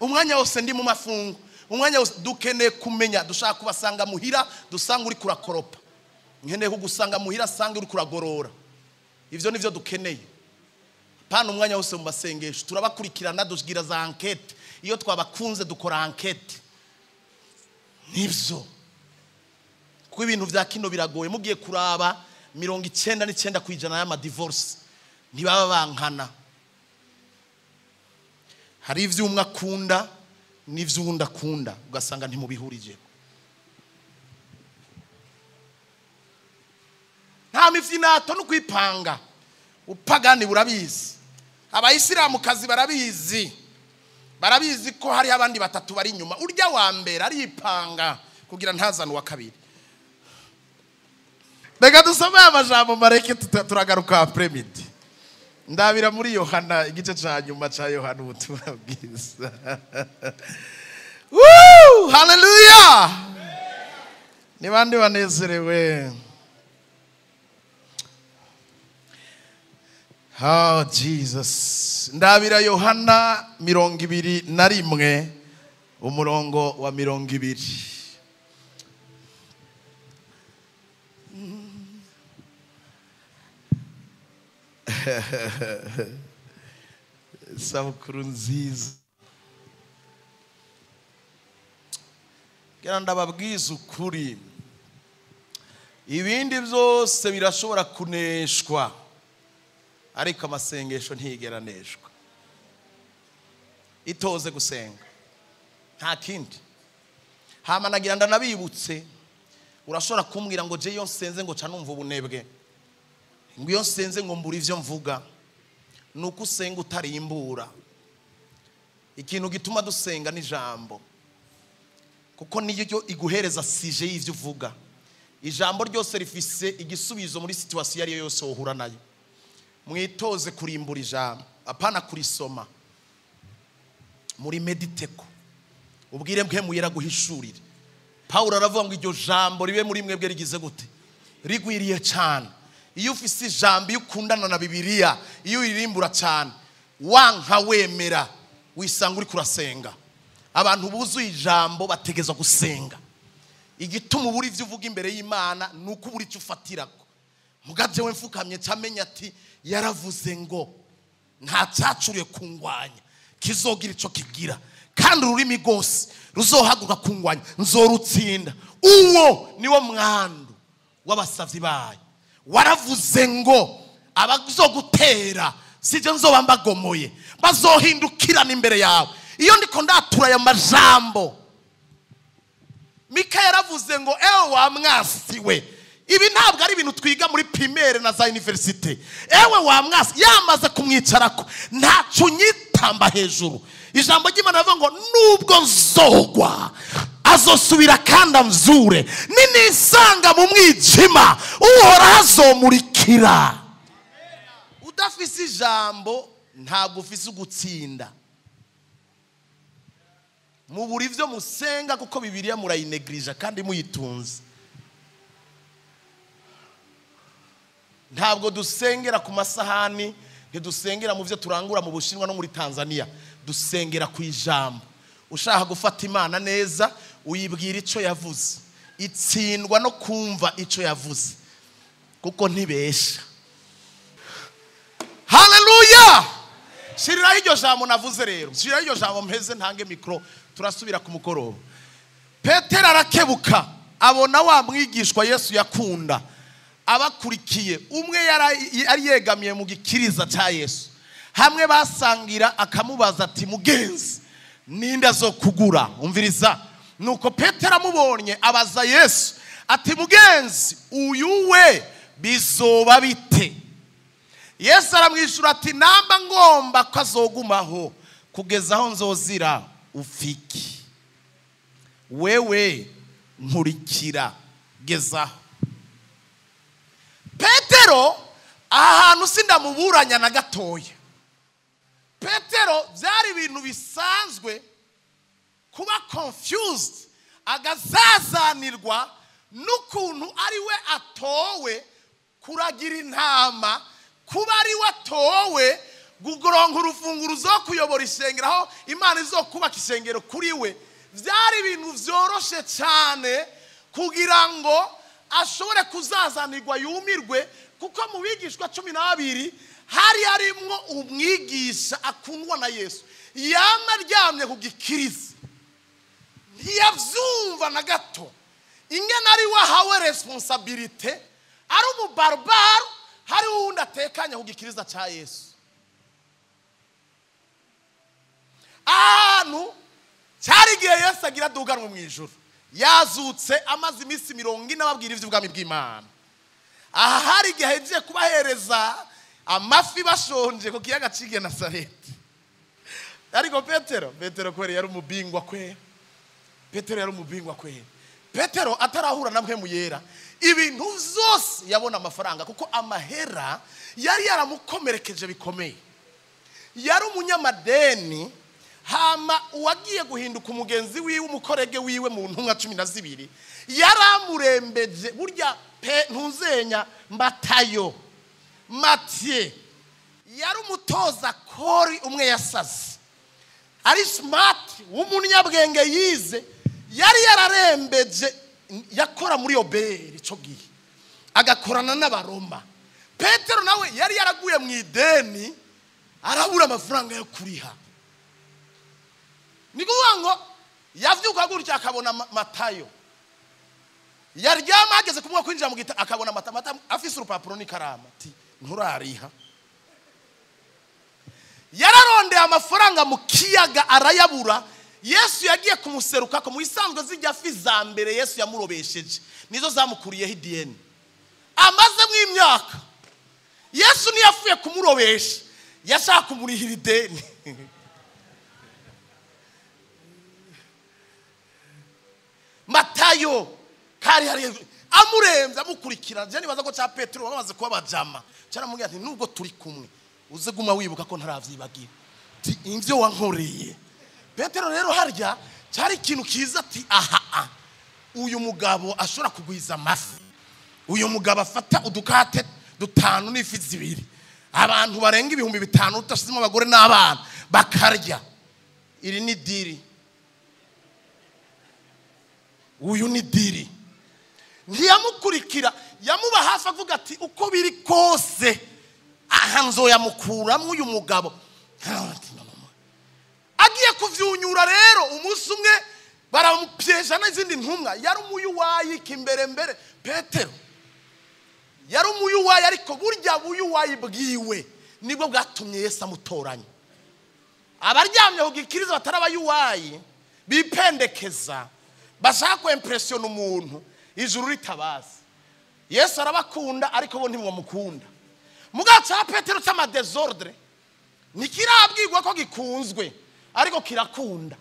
Umwanya wose ndi mu mafungo. Umwanya wose dukeneye kumenya, dushaka kubasanga muhira, dusanga uri kurakoropa. Nkeneye kugusanga muhira, sanga uri kuragorora. Ivyo nivyo dukeneye. Pana umwanya wose mu masengesho turabakurikirana dushgira za enquête. Iyo twabakunze dukora enquête. Nivyo. Kuko ibintu vya kino biragoye, mugiye kuraba 99% y'ama divorce ntibaba bankana. Hari ivyo umwe akunda n'ivyo uwundi akunda ugasanga ntimubihurije. Nta mifinato no kwipanga. Upagani burabizi. Abayisilamukazi barabizi. Barabizi ko hari abandi batatu bari inyuma. Urya wa mbere aripanga kugira ntazane uwa kabiri. Reka dusome amajambo mareke turagaruka après-midi. Ndabira muri Yohana igice ca nyuma ca Yohana ubutumwa bwiza. Woo! Hallelujah! Ni bande banezerewe. Oh Jesus. Ndabira Yohana 21 umurongo wa 20. Isabukuru nziza. Ngira ndababwiza ukuri, ibindi byose birashobora kuneshwa, ariko amasengesho ntiyigera aneshwa. Itoze gusenga, nta kindi. Hama nagira ndanabibutse, urashobora kumbwira ngo je iyo nsenze ngo ca numva ubunebwe, ngo iyo nsenze ngo mbura ivyo mvuga. Nuko usenga utarimbura. Ikintu gituma dusenga ni ijambo, kuko niyo iguhereza sije y'ivyo uvuga. Ijambo ryose rifise igisubizo muri situation yari yose wohura nayo. Mwitoze kurimbura ijambo, apana kurisoma. Muri mediteko, ubwire mwe muyera guhishurire. Paulo aravuga ngo iryo jambo ribe muri mwebwe rigize gute? Rigwiriye cyane. Iyo ufise ijambo, iyo ukundana na Bibiliya, iyo uririmbura cyane, wanka wemera, wisanga uri kurasenga. Abantu buzuye ijambo bategezwa gusenga. Igituma ubura ivyo uvuga imbere y'Imana nuko ubura icyo ufatirako. Mugavye we mfukamye camenya ati yaravuze ngo nta cyacuriye kungwanya kizogira ico kigira, kandi ururimi rwose ruzohaguruka kungwanya nzorutsinda. Uwo niwo mwandu w'abasavyi bayo. Waravuze ngo abazogutera sije nzoba mbagomoye, bazohindukirana imbere yawe. Iyo ndiko ndatura aya majambo, Mika yaravuze ngo ewe wa mwasi we. Ibi ntabwo ari ibintu twiga muri primaire na za universite. Ewe wa mwasi, yamaze kumwicarako, ntaco nyitamba hejuru. Ijambo ry'Imana rivuga ngo nubwo nzogwa azosubira kandi amzure, ninisanga mu mwijima Uhoraho azomurikira. Udafise ijambo ntabwo ufise ugutsinda. Mubura ivyo musenga kuko Bibiliya murayinegrija kandi muyitunze. Ntabwo dusengera ku masahani, ntidusengera mu byo turangura mu Bushinwa no muri Tanzania, dusengera ku ijambo. Ushaka gufata Imana neza uyibwira ico yavuze, itsindwa no kumva ico yavuze kuko ntibesha. Haleluya! Shiriraho iryo jambo navuze rero, shiriraho iryo jambo mpeze ntange mikro, turasubira ku mukoroba. Petero arakebuka abona wa mwigishwa Yesu yakunda abakurikiye, umwe yari yegamiye mu gikiriza cya Yesu, hamwe basangira akamubaza ati mugenzi ninde azokugura? Umviriza. Nuko Petero amubonye abaza Yesu ati mugenzi uyu we bizoba bite? Yesu aramwishura ati namba ngomba ko azogumaho kugeza aho nzozira ufiki, wewe nkurikira gezaho. Petero aha hantu sindamuburanya na gatoya. Petero byari ibintu bisanzwe kuba confused, agazazanirwa n'ukuntu ari we atowe kuragira intama, kuba ari we atowe guronka urufunguruzo zo kuyobora isengero aho Imana izokubaka isengero kuri we. Byari ibintu vyoroshe cyane kugira ngo ashobore kuzazanirwa yumirwe, kuko mu bigishwa 12 hari harimwo umwigisha akundwa na Yesu, yama aryamye ku gikiriza, ntiyavyumva na gato ingene ari we ahawe responsabilité, ari umubarbaro, hari uwundi atekanye ku gikiriza ca Yesu. Ahantu cyari igihe Yesu agira aduganwe mu ijuru, yazutse amaze iminsi 40 ababwira ivy'ubwami bw'Imana. Aha hari igihe agiye kubahereza amafi bashonje ku kiyaga c'i Genasareti. Ariko Petero kweri yari umubingwa kweri. Petero yari umubingwa kweri. Petero atarahura na Mpwemu Yera, ibintu vyose yabona amafaranga, kuko amahera yari yaramukomerekeje bikomeye. Yari umunyamadeni, hama uwagiye guhinduka umugenzi wiwe, umukorege wiwe mu ntumwa 12, yaramurembeje. Burya pe ntuzenya Matayo, Mathieu yari umutoza kori umwe yasaze, ari smart w'umunyabwenge yize, yari yararembeje, yakora muri Oberi ico gihe, agakorana n'Abaroma. Petero nawe yari yaraguye mu ideni, arabura amafaranga yo kuriha. Ni kuvuga ngo yavyuka gutya akabona Matayo, yaryama ageze kumwe kwinjira mu gita akabona Mata afise urupapuro n'ikaramu, ati nturariha. Yararondeye amafaranga mu kiyaga arayabura. Yesu yagiye kumuseruka ko mu isanzwe zijya fi za mbere Yesu yamurobesheje nizo zamukuriyeho ideni amaze mu imyaka. Yesu ntiyafuye kumurobesha, yashaka kumurihira ideni. Matayo kari hari amuremza amukurikira. Je nibaza ko cha Petero bamaze kuba bajama, cyaramubwira ati nubwo turi kumwe uze guma wibuka ko ntaravyibagira ati imvyo wankoreye. Petero rero harya cyari ikintu kiza ati aha uyu mugabo ashobora kugwiza amafi, uyu mugabo afata udukate dutanu n'ifi zibiri, abantu barenga 5000 utashizemo abagore n'abana bakarya. Iri ni diri, uyu ni diri. Ntiyamukurikira, yamuba hafi avuga ati uko biri kose aha nzoyamukuramwo uyu mugabo. Agiye kuvyunyura rero umunsi umwe baramupyesha n'izindi ntumwa. Yari umuyuwayi kimbere mbere Petero yari umuyuwayi, ariko burya buyuwayi bwiwe nibwo bwatumye Yesu amutoranya. Abaryamye ku gikiriza batarabayuwayi bipendekeza, bashaka kwempressiona umuntu ijuru ritabazi. Yesu arabakunda ariko bo ntibamukunda. Mugabo ca Petero c'amadesordre ntikirabwirwa ko gikunzwe, Ariko kirakunda.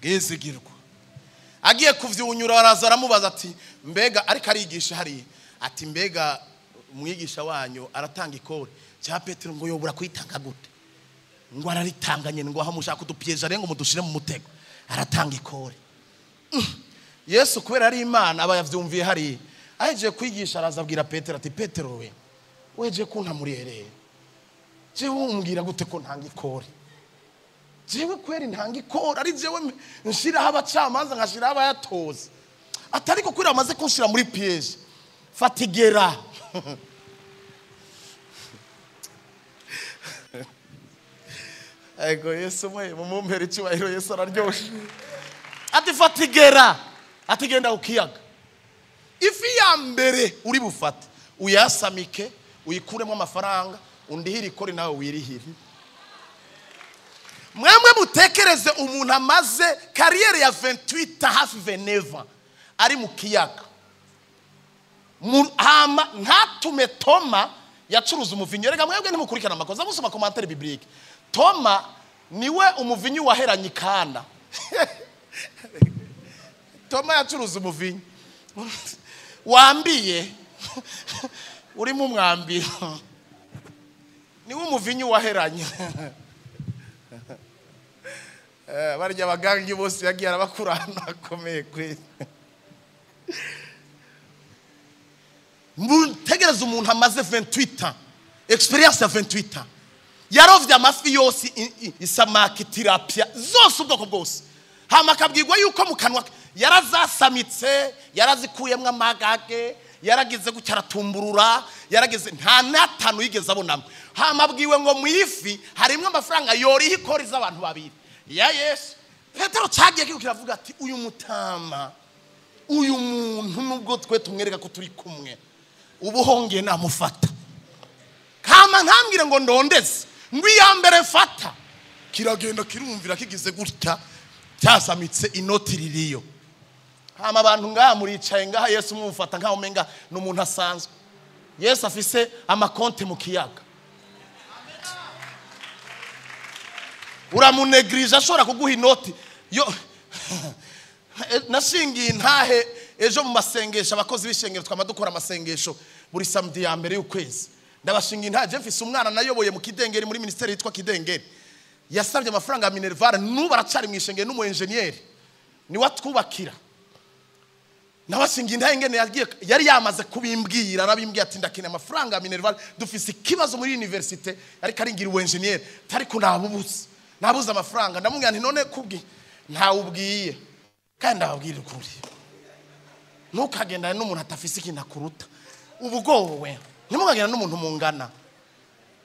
Bwizigirwa. Agiye kuvyunyura araza aramubaza ati mbega ariko arigisha hariya ati mbega umwigisha wanyu aratanga ikori cya Petero ngo yobura kwitanga gute ngo araritanganye ngo aho mushaka kudupyeja rengo mudushire mu mutego aratanga ikori. Yesu kubera ari Imana aba yavyumviye hariya ahejeje kwigisha araza abwira Petero ati Petero we weje kuntamuriherera jewe umbwira gute ko ntanga ikori jewe kweri ntanga ikora ari jewe nshiraho abacamanza nkashiraho abayatoza atariko kweri amaze kunshira muri piège fatigera. Ego Yesu mwe mumumpera icyubahiro Yesu araryoshe. Ati fatigera ati genda ukiyaga ifi ya mbere uri bufate uyasamike uyikuremo amafaranga undihire ikori nawe wirihire. Mwemwe mutekereze umuntu amaze kariyeri ya 28 hafi 29 ari mu kiyaga hama ntatume Toma yacuruza umuvinyo. Rega mwebwe ntimukurikirana amakosa musoma commentaire biblique. Toma niwe umuvinyu waheranye ikana. Toma yacuruza umuvinyu wambiye urimo umwambiro niwe umuvinyu waheranye. Barya abagangi bose yagiye arabakurana akomeye kwezi. Mutegereze umuntu amaze 28 ans experience ya 28 ans yarovye amafi yose isamaki tilapia zose ubwoko bwose hama akabwirwa yuko mu kanwa yarazasamitse yarazikuyemwo amagage yaragize gutya aratumburura yaragize nta natanu yigeze abonamo hama abwiwe ngo mu ifi harimwo amafaranga yoriha ikori z'abantu babiri ya Yesu. Petero cyagiye kiko kiravuga ati uyu mutama uyu muntu nubwo twe tumwereka ko turi kumwe ubuhongeye namufata kama ntambwire ngo ndondeze ngo iya mbere mfata kiragenda kirumvira kigize gutya cyasamitse inoti ririyo. Hama abantu ngaha muricaye ngaha Yesu mumufata nkaho umenga n'umuntu asanzwe. Yesu afise amakonte mu kiyaga. Uramunegrije ashobora kuguha inoti yo. Nashingiye ntahe ejo mu masengesho abakozi b'ishengero twama dukora amasengesho buri samedi ya mbere y'ukwezi. Ndabashingiye ntahe je mfise umwana nayoboye mu Kidengeri muri ministeri yitwa Kidengeri yasabye amafaranga ya Minerval n'ubu aracari mu ishengero n'umu engineer ni watwubakira. Nabashingiye ntahe ngene yagiye yari yamaze kubimbwira arabimbwiye ati ndakeneye amafaranga ya Minerval dufise ikibazo muri universite ariko aringira umu engineer tariko nabubuze nabuze amafaranga. Ndamubwira nti none kubwi ntawubwiye kandi ndababwira ukuri ntukagendane n'umuntu atafise ikintu akuruta ubugowe ntimukagenda n'umuntu mungana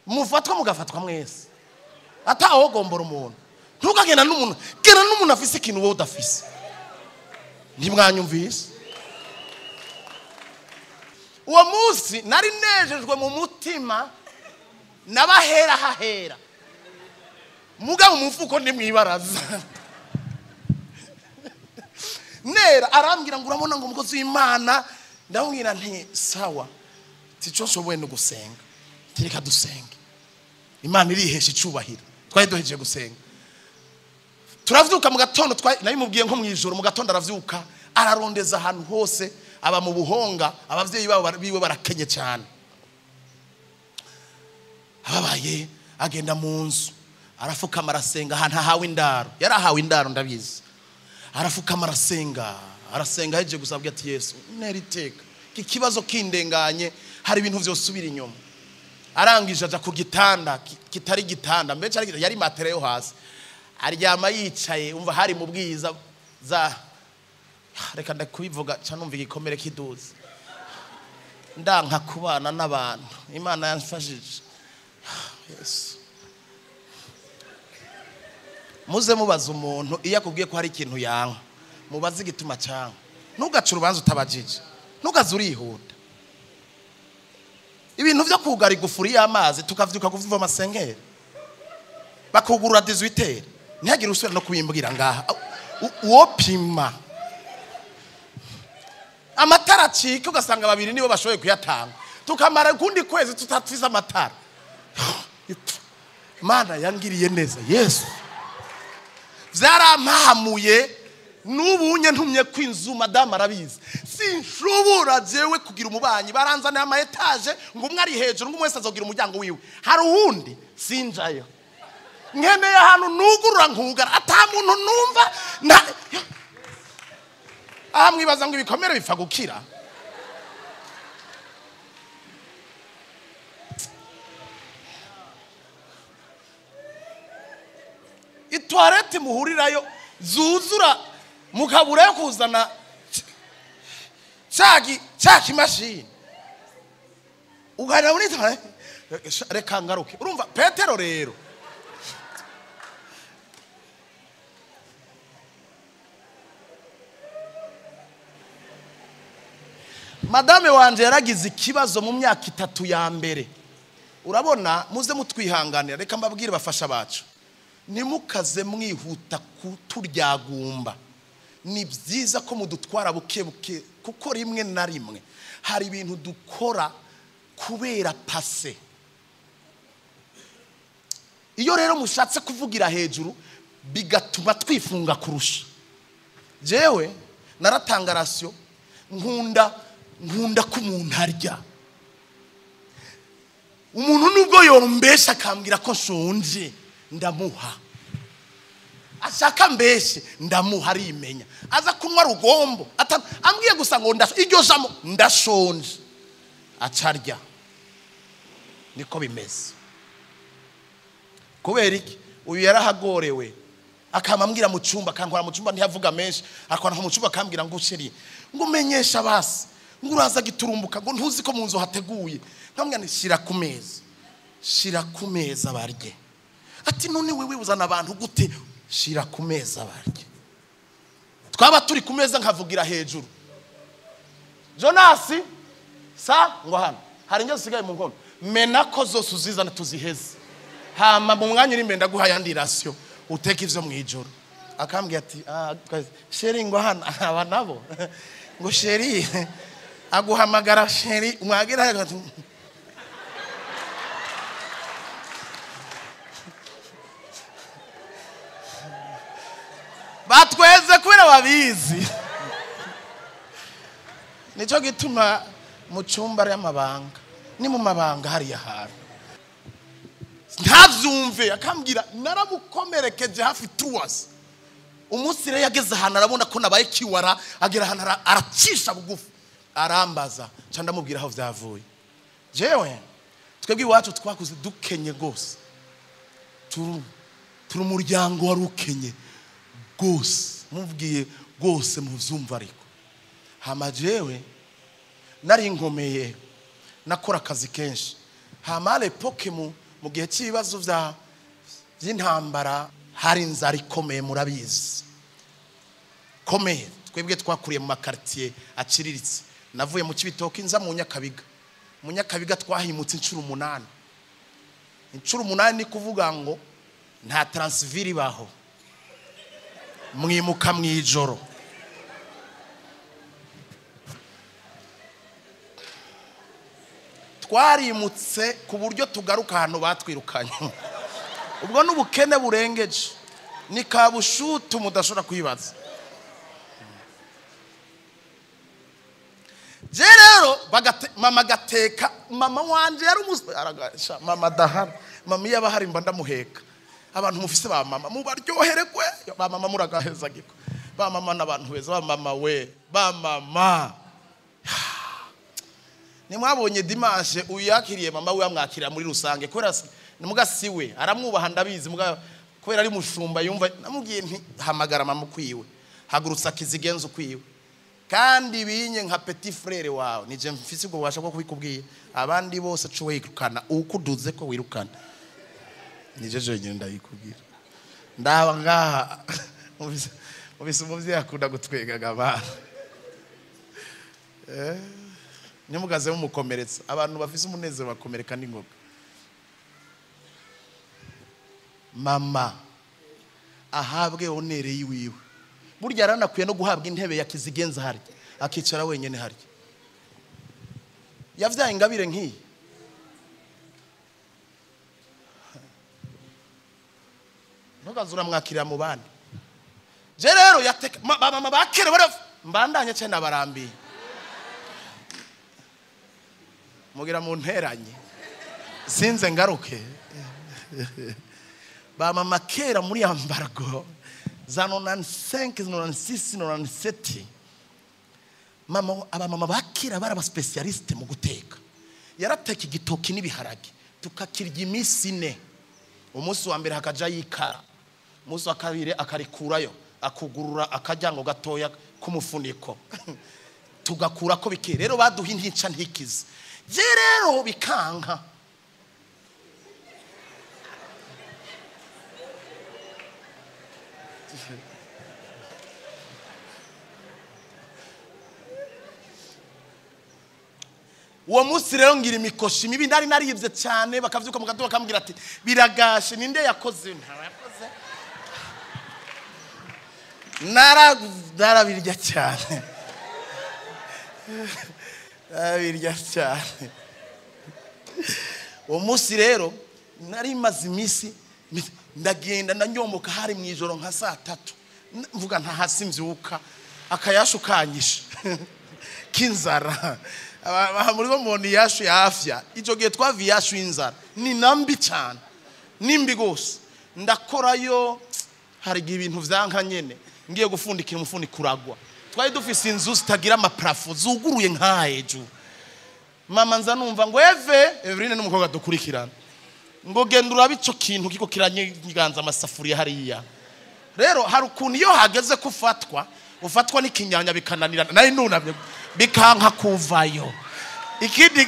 mufatwa mugafatwa mwese atawogombora umuntu. Ntukagenda n'umuntu genda n'umuntu afise ikintu wowe udafise. Ntimwanyumvise? Uwo munsi nari nejejwe mu mutima nabahera hahera mugabo umufuko ndi mwibaraza. Nera arambwira ngo urabona ngo umukozi w'Imana. Ndamubwira nti sawa tico nshoboye no gusenga tireka dusenge Imana irihesha icubahiro. Twari duhejeje gusenga turavyuka mu gatondo nabimubwiye nko mwijoro mu gatondo aravyuka ararondeza ahantu hose aba mu buhonga abavyeyi babo biwe barakenye cyane. Ababaye agenda mu nzu arafukama arasenga ahantu ahawe indaro yarahawe indaro ndabizi. Arafukama arasenga arasenga ahejeje gusabwa ati Yesu ntera iteka iki kibazo kindenganye hari ibintu vyosubira inyuma. Arangije aja ku gitanda kitari gitanda mbe cyari yari matera yo hasi aryama yicaye umva hari mu bwiza za reka ndakubivuga ca numva igikomere kiduze ndanka kubana n'abantu Imana yamfashije. Yesu muze mubaza umuntu iyo akubwiye ko hari ikintu yanka mubaze igituma cyanka ntugace urubanza utabajije ntugaze urihuta. Ibintu byo kugara igufuri y'amazi tukavyuka kuvuva amasengeri bakugurura 18 ntihagire usubira no kubimbwira ngaha uwo pima amatara acika ugasanga babiri nibo bashoboye kuyatanga tukamara kundi kwezi tutatwiza amatara. Mana yangiriye neza Yesu byarampahamuye n'ubunye ntumye kwinzu madame arabizi sinshobora jewe kugira umubanyi baranzaniye ama etage ngo umwe ari hejuru ngo umwe wese azogira umuryango wiwe hari uwundi sinjayo nkeneye ahantu nugurura nkugara ata muntu numva aha mwibaza ngo ibikomere bipfa gukira Itoilette muhurirayo zuzura mukabura yo kuzana cya kimashini ugarira muri toilette reka ngaruke urumva Petero rero Madame wanje yaragize ikibazo mu myaka 3 ya mbere urabona muze mutwihanganira reka mbabwire bafasha bacu nimukaze mwihuta kuturyagumba ni byiza ko mudutwara buke buke kuko rimwe na rimwe hari ibintu dukora kubera passé iyo rero mushatse kuvugira hejuru bigatuma twifunga kurusha jewe naratanga ratio nkunda ko umuntu arya umuntu nubwo yombesha akambwira ko nshonje ndamuha ashaka mbeshe ndamuha arimenya aza kunywa rugombo ambwiye gusa ngo iryo jamo ndashonje acarya niko bimeze kubera iki uyu yarahagorewe akamambwira mu cyumba akankora mu cyumba ntiyavuga menshi akora mu cyumba akambwira ngo ushiri ngo umenyesha basi ngo uraza giturumbuka ngo ntuzi ko mu nzu hateguye nkamubwira nti shira ku meza shira ku meza barye ati none wewe uzana abantu gute shira ku meza barye twaba turi ku meza nkavugira hejuru Jonas sa ngo hano hari ingeso sigaye mu nkono mena ko zose uzizana tuziheze hama mu mwanya uri mbenda guha yandi ration uteka ivyo mu ijoro akambwira ati chéri ngo hano aba nabo ngo chéri aguhamagara chéri mwagira batweze kubera babizi nico gituma mu cyumba y'amabanga ni mu mabanga hariya hantu ntavyumve akambwira naramukomerekeje hafi 2 hours umunsi rero yageze ahantu arabona ko nabaye kiwara agera ahantu aracisha bugufi arambaza ca ndamubwira aho vyavuye jewe twebwe iwacu twakuze dukenye gose turi umuryango wari ukenye gose mubwiye gose muvyumva ariko hama jewe nari nkomeye nakora akazi kenshi hama l'époque mu gihe cy'ibibazo by'intambara hari inzara ikomeye murabizi komeye twebwe twakuriye mu makartier aciriritse navuye mu Cibitoke nza mu Nyakabiga mu Nyakabiga twahimutse inshuro 8 inshuro 8 ni kuvuga ngo nta transfert ibaho mwimuka mwijoro twarimutse ku buryo tugaruka ahantu batwirukanye ubwo n'ubukene burengeje ni kabushutu mudashobora kwibaza je rero mama gateka mama wanje yari aragasha mama dahara mama iyo abahari mba ndamuheka abantu mufise ba mama mubaryoherekwe ba mama muragaheza giko ba mama n'abantu beza ba mama we ba mama nimwabonye dimanche uyakiriye mama we amwakira muri rusange kubera muga siwe aramwubaha ndabizi muga kubera ari mushumba yumva namubwiye nti hamagara mama kwiwe hagurutsa kizigenza kwiwe kandi binye nka petit frère wawe nije mfise ubwo bubasha bwo kubikubwiye abandi bose cuwe yirukana ukuduze ko wirukana nije jenyine ndayikubwira ndaba ngaha mubise umuvyeyi akunda gutwegaga abana ntimugaze mumukomeretsa abantu bafise umunezero bakomereka n'ingoga mama ahabwe onere yiwiwe burya aranakwiye no guhabwa intebe ya kizigenza harya akicara wenyene harya yavyaye ingabire nkiyi Ntukaze uramwakirira mu bandi. Je rero yateka mama bakere bare mbandanye cyane nabarambiye. Mugira mu nteranye. Sinze ngaruke. Ba mama kera muri embargo za 95, 96, 97. Mama aba mama bakera bari aba specialiste mu guteka. Yarateka igitoki n'ibiharage tukakirya iminsi ine. Umunsi wa mbere hakaja yikara, umunsi wa kabiri akarikurayo akugurura akajyango gatoya k'umufuniko tugakura ko bike. Rero baduha intica ntikize. Je rero bikanka. Uwo munsi rero ngira imikoshi mibi nari naribye cyane, bakavyuka mu gatondo bakambwira ati biragashe ninde yakoze? Nta yakoze. Narabirya cyane. Narabirya cyane. Uwo munsi rero nari maze iminsi ndagenda ndanyomoka, hari mu ijoro nka saa tatu. Mvuga nta hasi mbyuka akayashu kanyisha k'inzara. Muri bo mubona iyashu ya afya. Icyo gihe twaviye iyashu y'inzara ni nambi cyane, nimbi gose. Ndakorayo hari igihe ibintu vyanka nyene, ngiye gufundikira umufuniko uragwa. Twari dufise inzu zitagira amaparafo zuguruye nka hejuru. Mama nza numva ngo Eve, Everine n'umukobwa dukurikirana, ngo genda urabe ico kintu kiko kiranyiganza amasafuriya hariya. Rero hari ukuntu iyo hageze kufatwa ufatwa n'ikinyanya bikananirana, nari nunamye bikanka kuvayo. Ikindi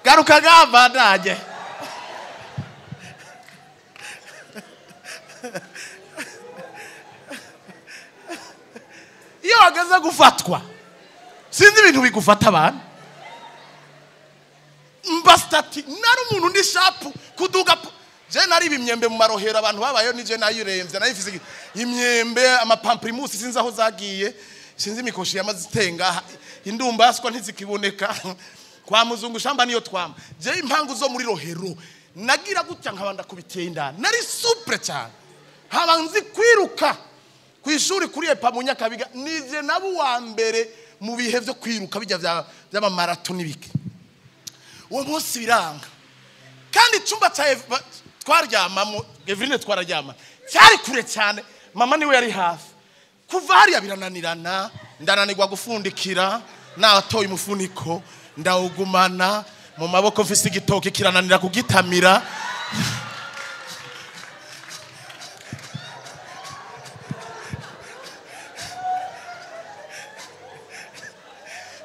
garuka gambandanye. Iyo hageze gufatwa sinzi ibintu bigufata abantu. Mbastati nari umuntu ndi sharp kuduga. Je nari ibimyembe mu marohero abantu babayo nije nayiremvye nayifise imyembe amapamprimusi sinzi aho zagiye, sinzi imikoshi yamazitenga indumbaswa ntizikiboneka. Kwa muzungu shamba niyo twama. Je impangu zo muri rohero nagira gutya nkabanda kubiteye indani. Nari supre cyane. Haba nzi kwiruka kwishuri kuri epa mu Nyakabiga nije nabo wa mbere mu bihe byo kwiruka bijya by'amamarato n'ibiki. Uwo munsi biranga. Kandi icyumba cya twaryamamo, Everine twararyama, cyari kure cyane, mama niwe yari hafi. Kuva hariya birananirana, ndananirwa gufundikira, natoye umufuniko, ndawugumana mu maboko mfise igitoki kirananira kugitamira.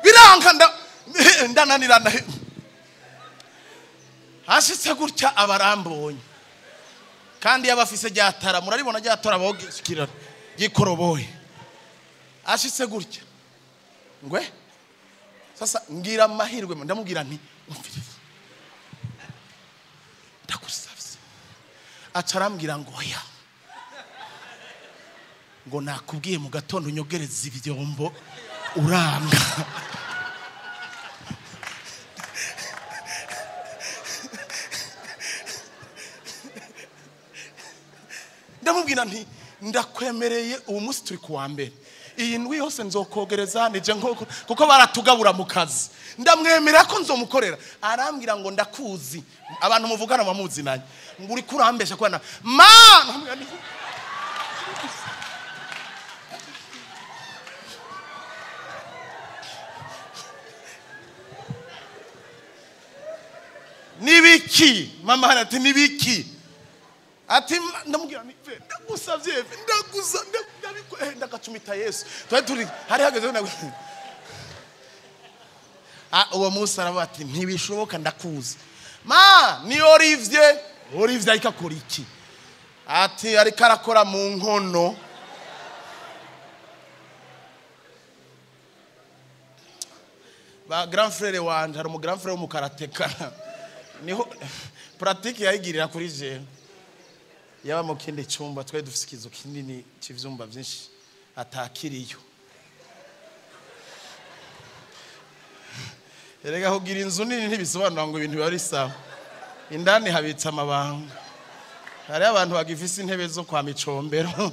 Biranka ndananirana. Hashitse gutya abarambonye. Kandi yabafise ryatara, muraribona ryatora bogira gikoroboye. Ashitse gutya. Ngwe sasa ngira amahirwe ndamubwira nti umvirize. Ndagusavye. Acarambwira ngo oya. Ngo nakubwiye mu gatondo unyogereza ibyombo uranga. Ndamubwira nti ndakwemereye uwo munsi turi kuwa mbere. Iyi ndwi yose nzokogereza nije nkoko kuko baratugabura mu kazi. Ndamwemera ko nzomukorera. Arambwira ngo ndakuzi. Abantu muvugana bamuzi nanye. Ngo uri kurambesha kwana. Ma nibiki mama ati nibiki. Ati ndamubwira nti ndagusavye ndaguza ndabiko ndagacumita Yesu. Twari turi hari hageze uwo munsi aravuga ati ntibishoboka ndakuzi. Ma ni Olivier, Olivier ariko akora iki? Ati ariko arakora mu nkono. Ba grand frère wanje hari umu grand frère w'umukarateka. Niho pratique yayigirira kuri je. Yaba mu kindi cyumba twari dufise ikizu kinini cy'ivyumba byinshi. Atakiriyo. Erega kugira inzu nini ntibisobanura ngo ibintu biba ari sawa. Indani habitse amabanga. Hari abantu bagifise intebe zo kwa Micombero.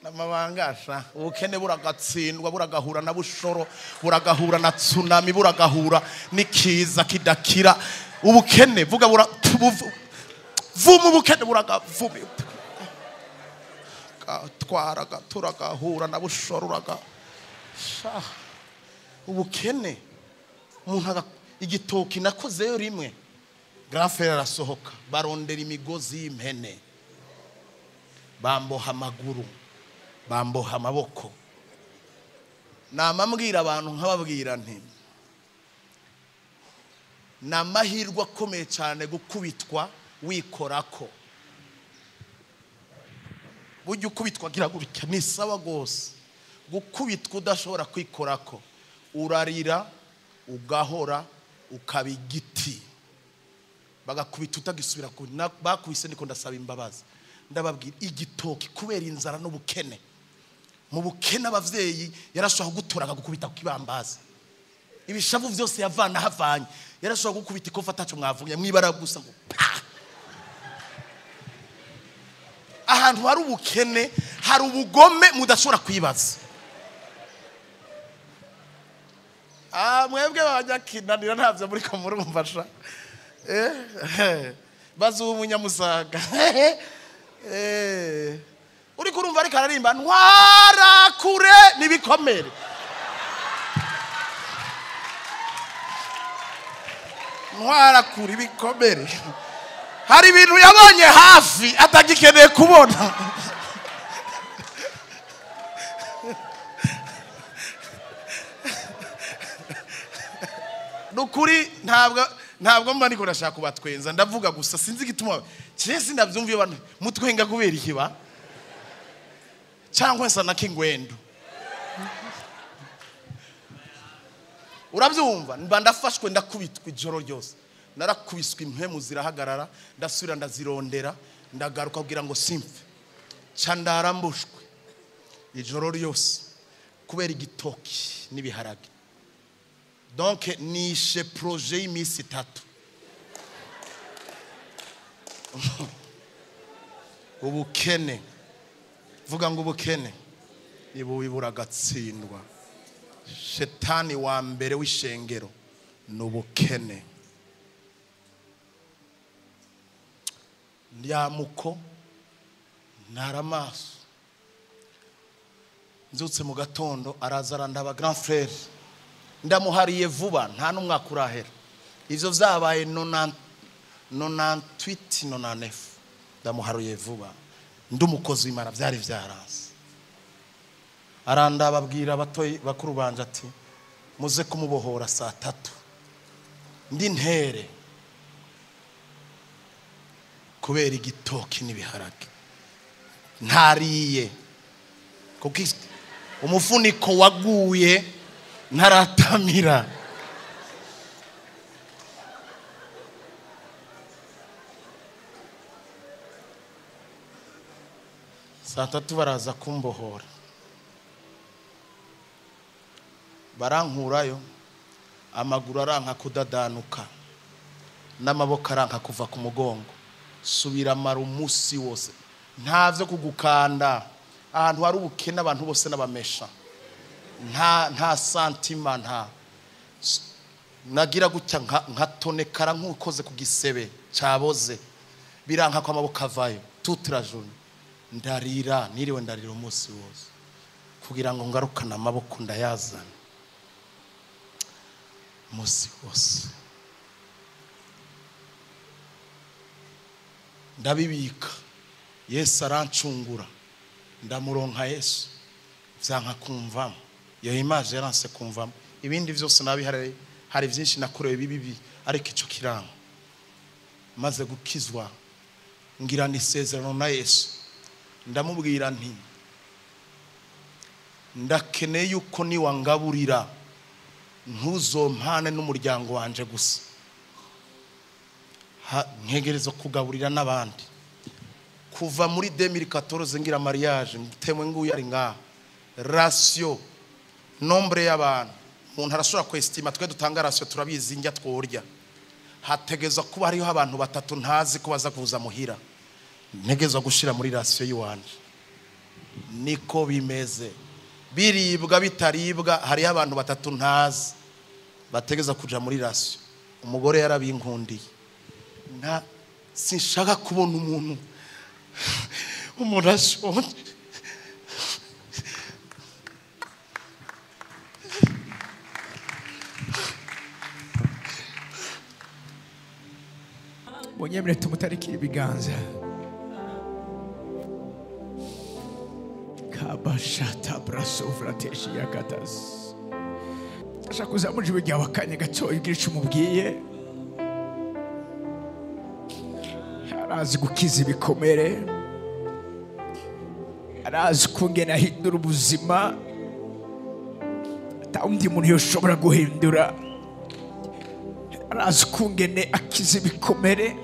Namabanga asha. Ubukene buragatsindwa, buragahura na bushoro, buragahura na tsunami, buragahura n'ikiza kidakira. Ubukene vuga bura vuma ubukene buragavuma. Twaraga turagahura na bushoro uraga. Sha. Ubukene umuntu igitoki nakozeyo rimwe. Grand frère arasohoka, barondera imigozi y'impene. Bamboha amaguru, bamboha amaboko. Namambwira abantu nkababwira nti namahirwe akomeye cyane gukubitwa wikorako. Burya ukubitwa gira gutya ni sawa gose. Gukubitwa udashobora kwikorako, urarira ugahora ukaba igiti. Bagakubita utagisubira ku bakubise. Niko ndasaba imbabazi, ndababwira igitoki kubera inzara n'ubukene. Mu bukene abavyeyi yarashobora kugutora akagukubita ku kibambazi. Ibishavu vyose yavana havanye, yarashobora gukubita ikofa ataco mwavumye mwibara gusa ngo pa. Ahantu hari ubukene hari ubugome mudashobora kwibaza. Mwebwe abanyakinanira ntavyo muri ko murumva sha. Bazuba umunyamusaga. Uri kurumva ariko ararimba ntwara kure nibikomere. Ntwara kure ibikomere. Hari ibintu yabonye hafi atagikeneye kubona. Nukuri ntabwo mba niko ndashaka kubatwenza, ndavuga gusa sinzi igituma cyese ndabyumviye abantu mutwenga kubera ikiba cyangwa nsa na kingwendo. Urabyumva mba ndafashwe ndakubitwa ijoro ryose. Narakubiswe impemu zirahagarara, ndasubira ndazirondera, ndagaruka kugira ngo simfe. Ca ndarambushwe ijoro ryose kubera igitoki n'ibiharage. Donc nishe projet y'imisi itatu. Ubukene, vuga ngo ubukene ibubi buragatsindwa. Shetani wa mbere w'ishengero n'ubukene. Ndyamuko naramaso nzutse mu gatondo araza arandaba grand frère, ndamuhariye vuba nta n'umwaka urahera. Ivyo vyabaye 98 99, ndamuhariye vuba ndumukozi w'Imana vyari vyaranse. Arandaba abwira abatoyi bakuru banje ati muze kumubohora saa 3 ndi ntere kubera igitoki n'ibiharage ntariye, kuko umufuniko waguye ntaratamira. Saa 3 baraza kumbohora, barankurayo, amaguru aranka kudadanuka n'amaboko aranka kuva ku mugongo. Subira mara umunsi wose ntavyo kugukanda. Ahantu hari ubukene abantu bose n'abamesha, nta santima, nta nagira gutya nkatonekara nk'ukoze ku gisebe cyaboze, biranka ko amaboko avayo toute la journée. Ndarira, niriwe ndarira umunsi wose kugira ngo ngarukane amaboko ndayazana umunsi wose. Ndabibika, Yesu arancungura, ndamuronka Yesu, vyanka kumvamo. Iyo image yaranse kumvamo. Ibindi vyose nabihare, hari vyinshi nakorewe bibi, ariko ico kiranga. Maze gukizwa ngira nisezerano na Yesu, ndamubwira nti ndakeneye yuko niwangaburira ntuzompane n'umuryango wanje gusa, Ntegerezwa kugaburira n'abandi. Kuva muri 2014 ngira mariage temwe nguyu ari ngaha. Ratio nombre y'abantu umuntu arashobora kwestima, twe dutanga ratio turabizi njya tworya. Hategezwa kuba hariho abantu batatu ntazi ko baza kuza muhira, ntegezwa gushira muri ratio yiwanje. Niko bimeze, biribwa bitaribwa, hariho abantu batatu ntazi bategeza kuja muri ratio. Umugore yarabinkundiye, nta sinshaka kubona umuntu ashonje. Munyemere tumutarikira ibiganza. Kabashata brasovrateshi yakatas. Ashaka kuzamura ijwi ryawe akanya gatoya ugira ico umubwiye. Arazi gukiza ibikomere, arazi kungena ahindura ubuzima ata undi muntu yoshobora guhindura. Arazi kungene akiza ibikomere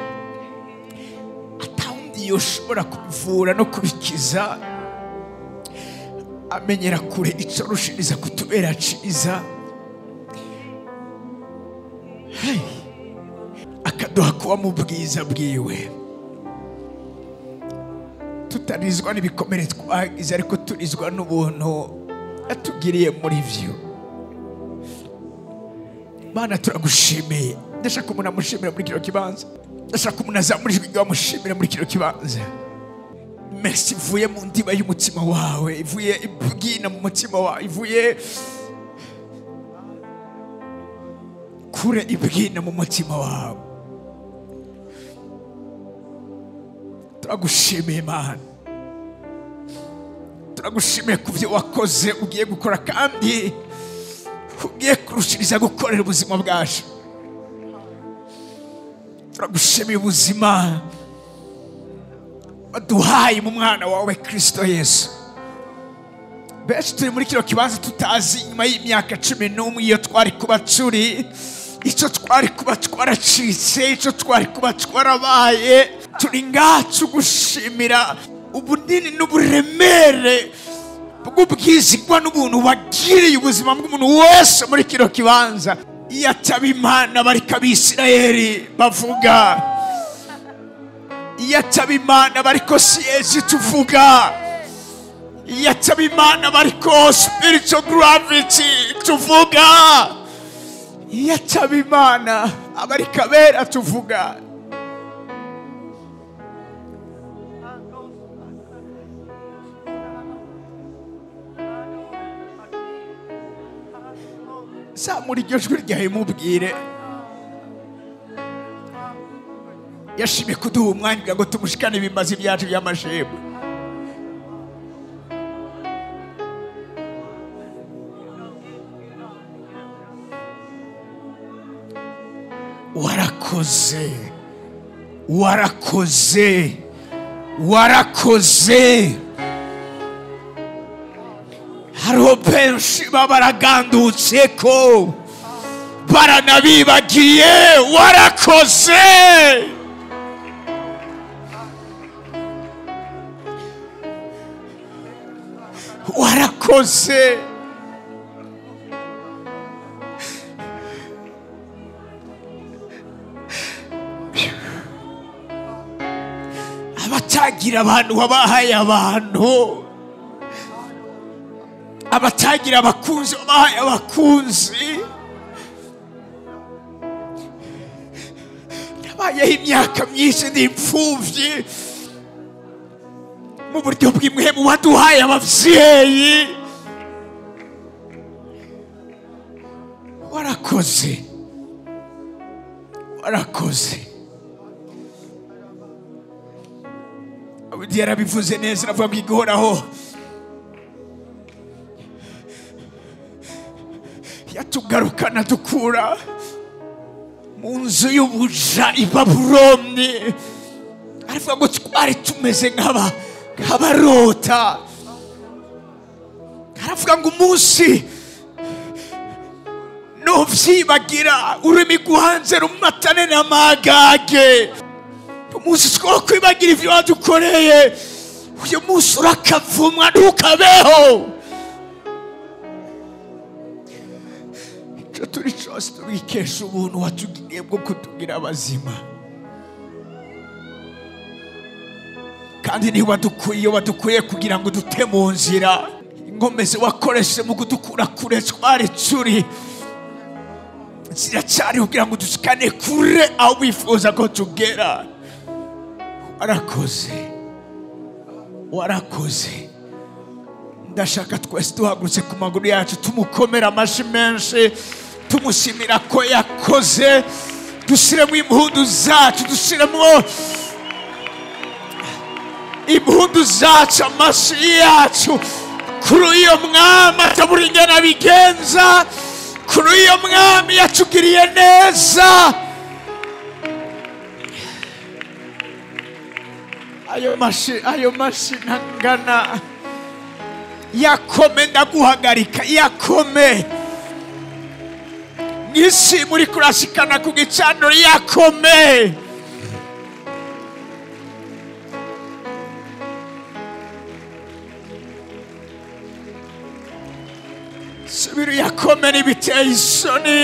ata undi yoshobora kubivura no kubikiza. Amenyera kure ico rushiriza kutubera ciza. Hey, akaduha kuba mu bwiza bwiwe, tutarizwa n'ibikomere twagize, ariko turizwa n'ubuntu yatugiriye muri vyo. Mana turagushimiye. Ndashaka umuntu amushimira muri kino kibanza. Ndashaka umuntu azamura ijwi ryawe amushimira muri kino kibanza. Merci ivuye mu ndiba y'umutima wawe, ivuye ibwina mu mutima wawe, ivuye kure ibwina mu mutima wawe. Turagushimiye Mana, turagushimiye ku byo wakoze, ugiye gukora kandi ugiye kurushiriza gukorera ubuzima bwacu. Turagushimiye ubuzima waduhaye mu mwana wawe Kristo Yesu. Benshi turi muri kino kibanza tutazi inyuma y'imyaka 11 iyo twari kuba turi, icyo twari kuba twaracitse, icyo twari kuba twarabaye. Turi ngaha tugushimira ubunini n'uburemere bw'ubwizigwa n'ubuntu wagiriye ubuzima bw'umuntu wese muri kino kibanza. Iyo ataba Imana bariko Abisirayeli bavuga, iyo ataba Imana bariko Siezi tuvuga, iyo ataba Imana bariko spiritual gravity tuvuga, iyo ataba Imana abariko abera tuvuga. Zamura iryo jwi ryawe mubwire. Yashimye kuduha umwanya kugira ngo tumushikane ibimazi byacu by'amashemwe. Warakoze, warakoze, warakoze. Hariho benshi baragandutse ko baranabibagiye. Warakoze. Warakoze. Abatagira abantu wabahaye abantu, abatagira abakunzi wabahaye abakunzi. Nabayeho imyaka myinshi ndi imfuvyi, mu buryo bw'imwe waduhaye abavyeyi. Warakoze, warakoze. Dawidi yarabivuze neza, aravuga ngo igihoraho yatugarukana dukura mu nzu y'ubuja i Babuloni. Aravuga ngo twari tumeze nk'abarota. Aravuga ngo umunsi no Twovyibagira ururimi rwanje rumatane n'amagage. Umunsi twokwibagira ivyo wadukoreye, uyu munsi urakavumwa ntukabeho. Ico turi cose tubikesha ubuntu watugiriye bwo kutugira abazima. Kandi niba wadukuye, wadukuye kugira ngo dute mu nzira. Inkomezi wakoresheje mu kudukura kure twari turi ziracyari kugira ngo dushikane kure aho wifuza ko tugera. Warakoze, warakoze. Ndashaka twese duhagurutse ku maguru yacu tumukomera amashyi menshi, tumushimira ko yakoze. Dushyiremo impundu zacu, dushyiremo impundu zacu, amashyi yacu kuri uyo mwami atabura ingene abigenza, kuri uyo mwami yatugiriye neza. Ayo mashi ntangana. Yakome, ndaguhagarika, yakome. Mw'isi muri kurashikana ku gicaniro, yakome. Subira yakome n'ibiteye isoni.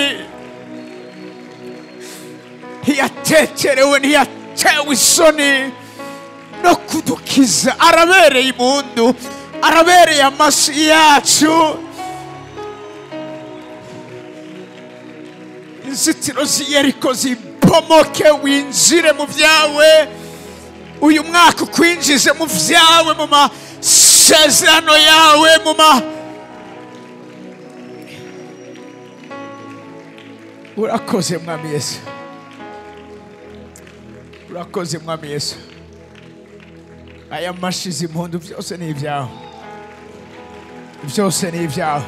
Ntiyatekerewe, ntiyatewe isoni no kudukiza. Arabereye impundu, arabereye amashyi yacu. Inzitiro z'i Yeriko zibomoke, winjire mu byawe. Uyu mwaka ukwinjize mu byawe, mu masezerano yawe, mu ma Urakoze mwami Yesu, urakoze mwami Yesu. Aya mashyi impundu byose ni ibyawe, byose ni ibyawe.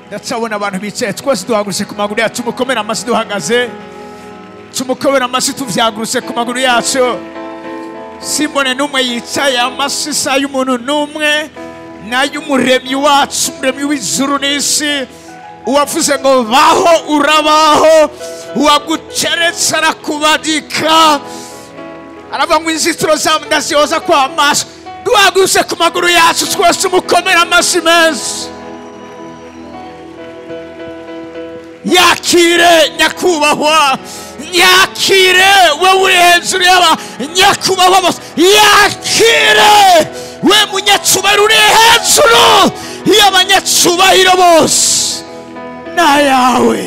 Ndacabona abantu bicaye, twese duhagurutse ku maguru yacu, tumukomere amashyi duhagaze, tumukomere amashyi tuvyagurutse ku maguru yacu. Simbone n'umwe yicaye, amashyi si ay'umuntu n'umwe, n'ay'umuremyi wacu, umuremyi w'ijuru n'isi. Uwavuze ngo baho urabaho, uwaguteretse arakubadika. Aravuga ngo inzitiro zawe ndazihoza kwa amaso. Duhagurutse ku maguru yacu twese tumukomere amashyi meza. Yakire nyakubahwa, yakire wewe uri hejuru y'aba nyakubahwa bose, yakire we munyacubahiro uri hejuru y'abanyacubahiro bose. Nayawe,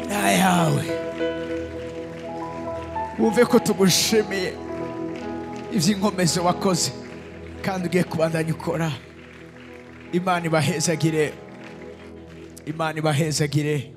nayawe. Wumve ko tugushimiye ivy'inkomezi wakoze kandi ugiye kubandanya ukora. Imana ibahezagire, Imana ibahezagire.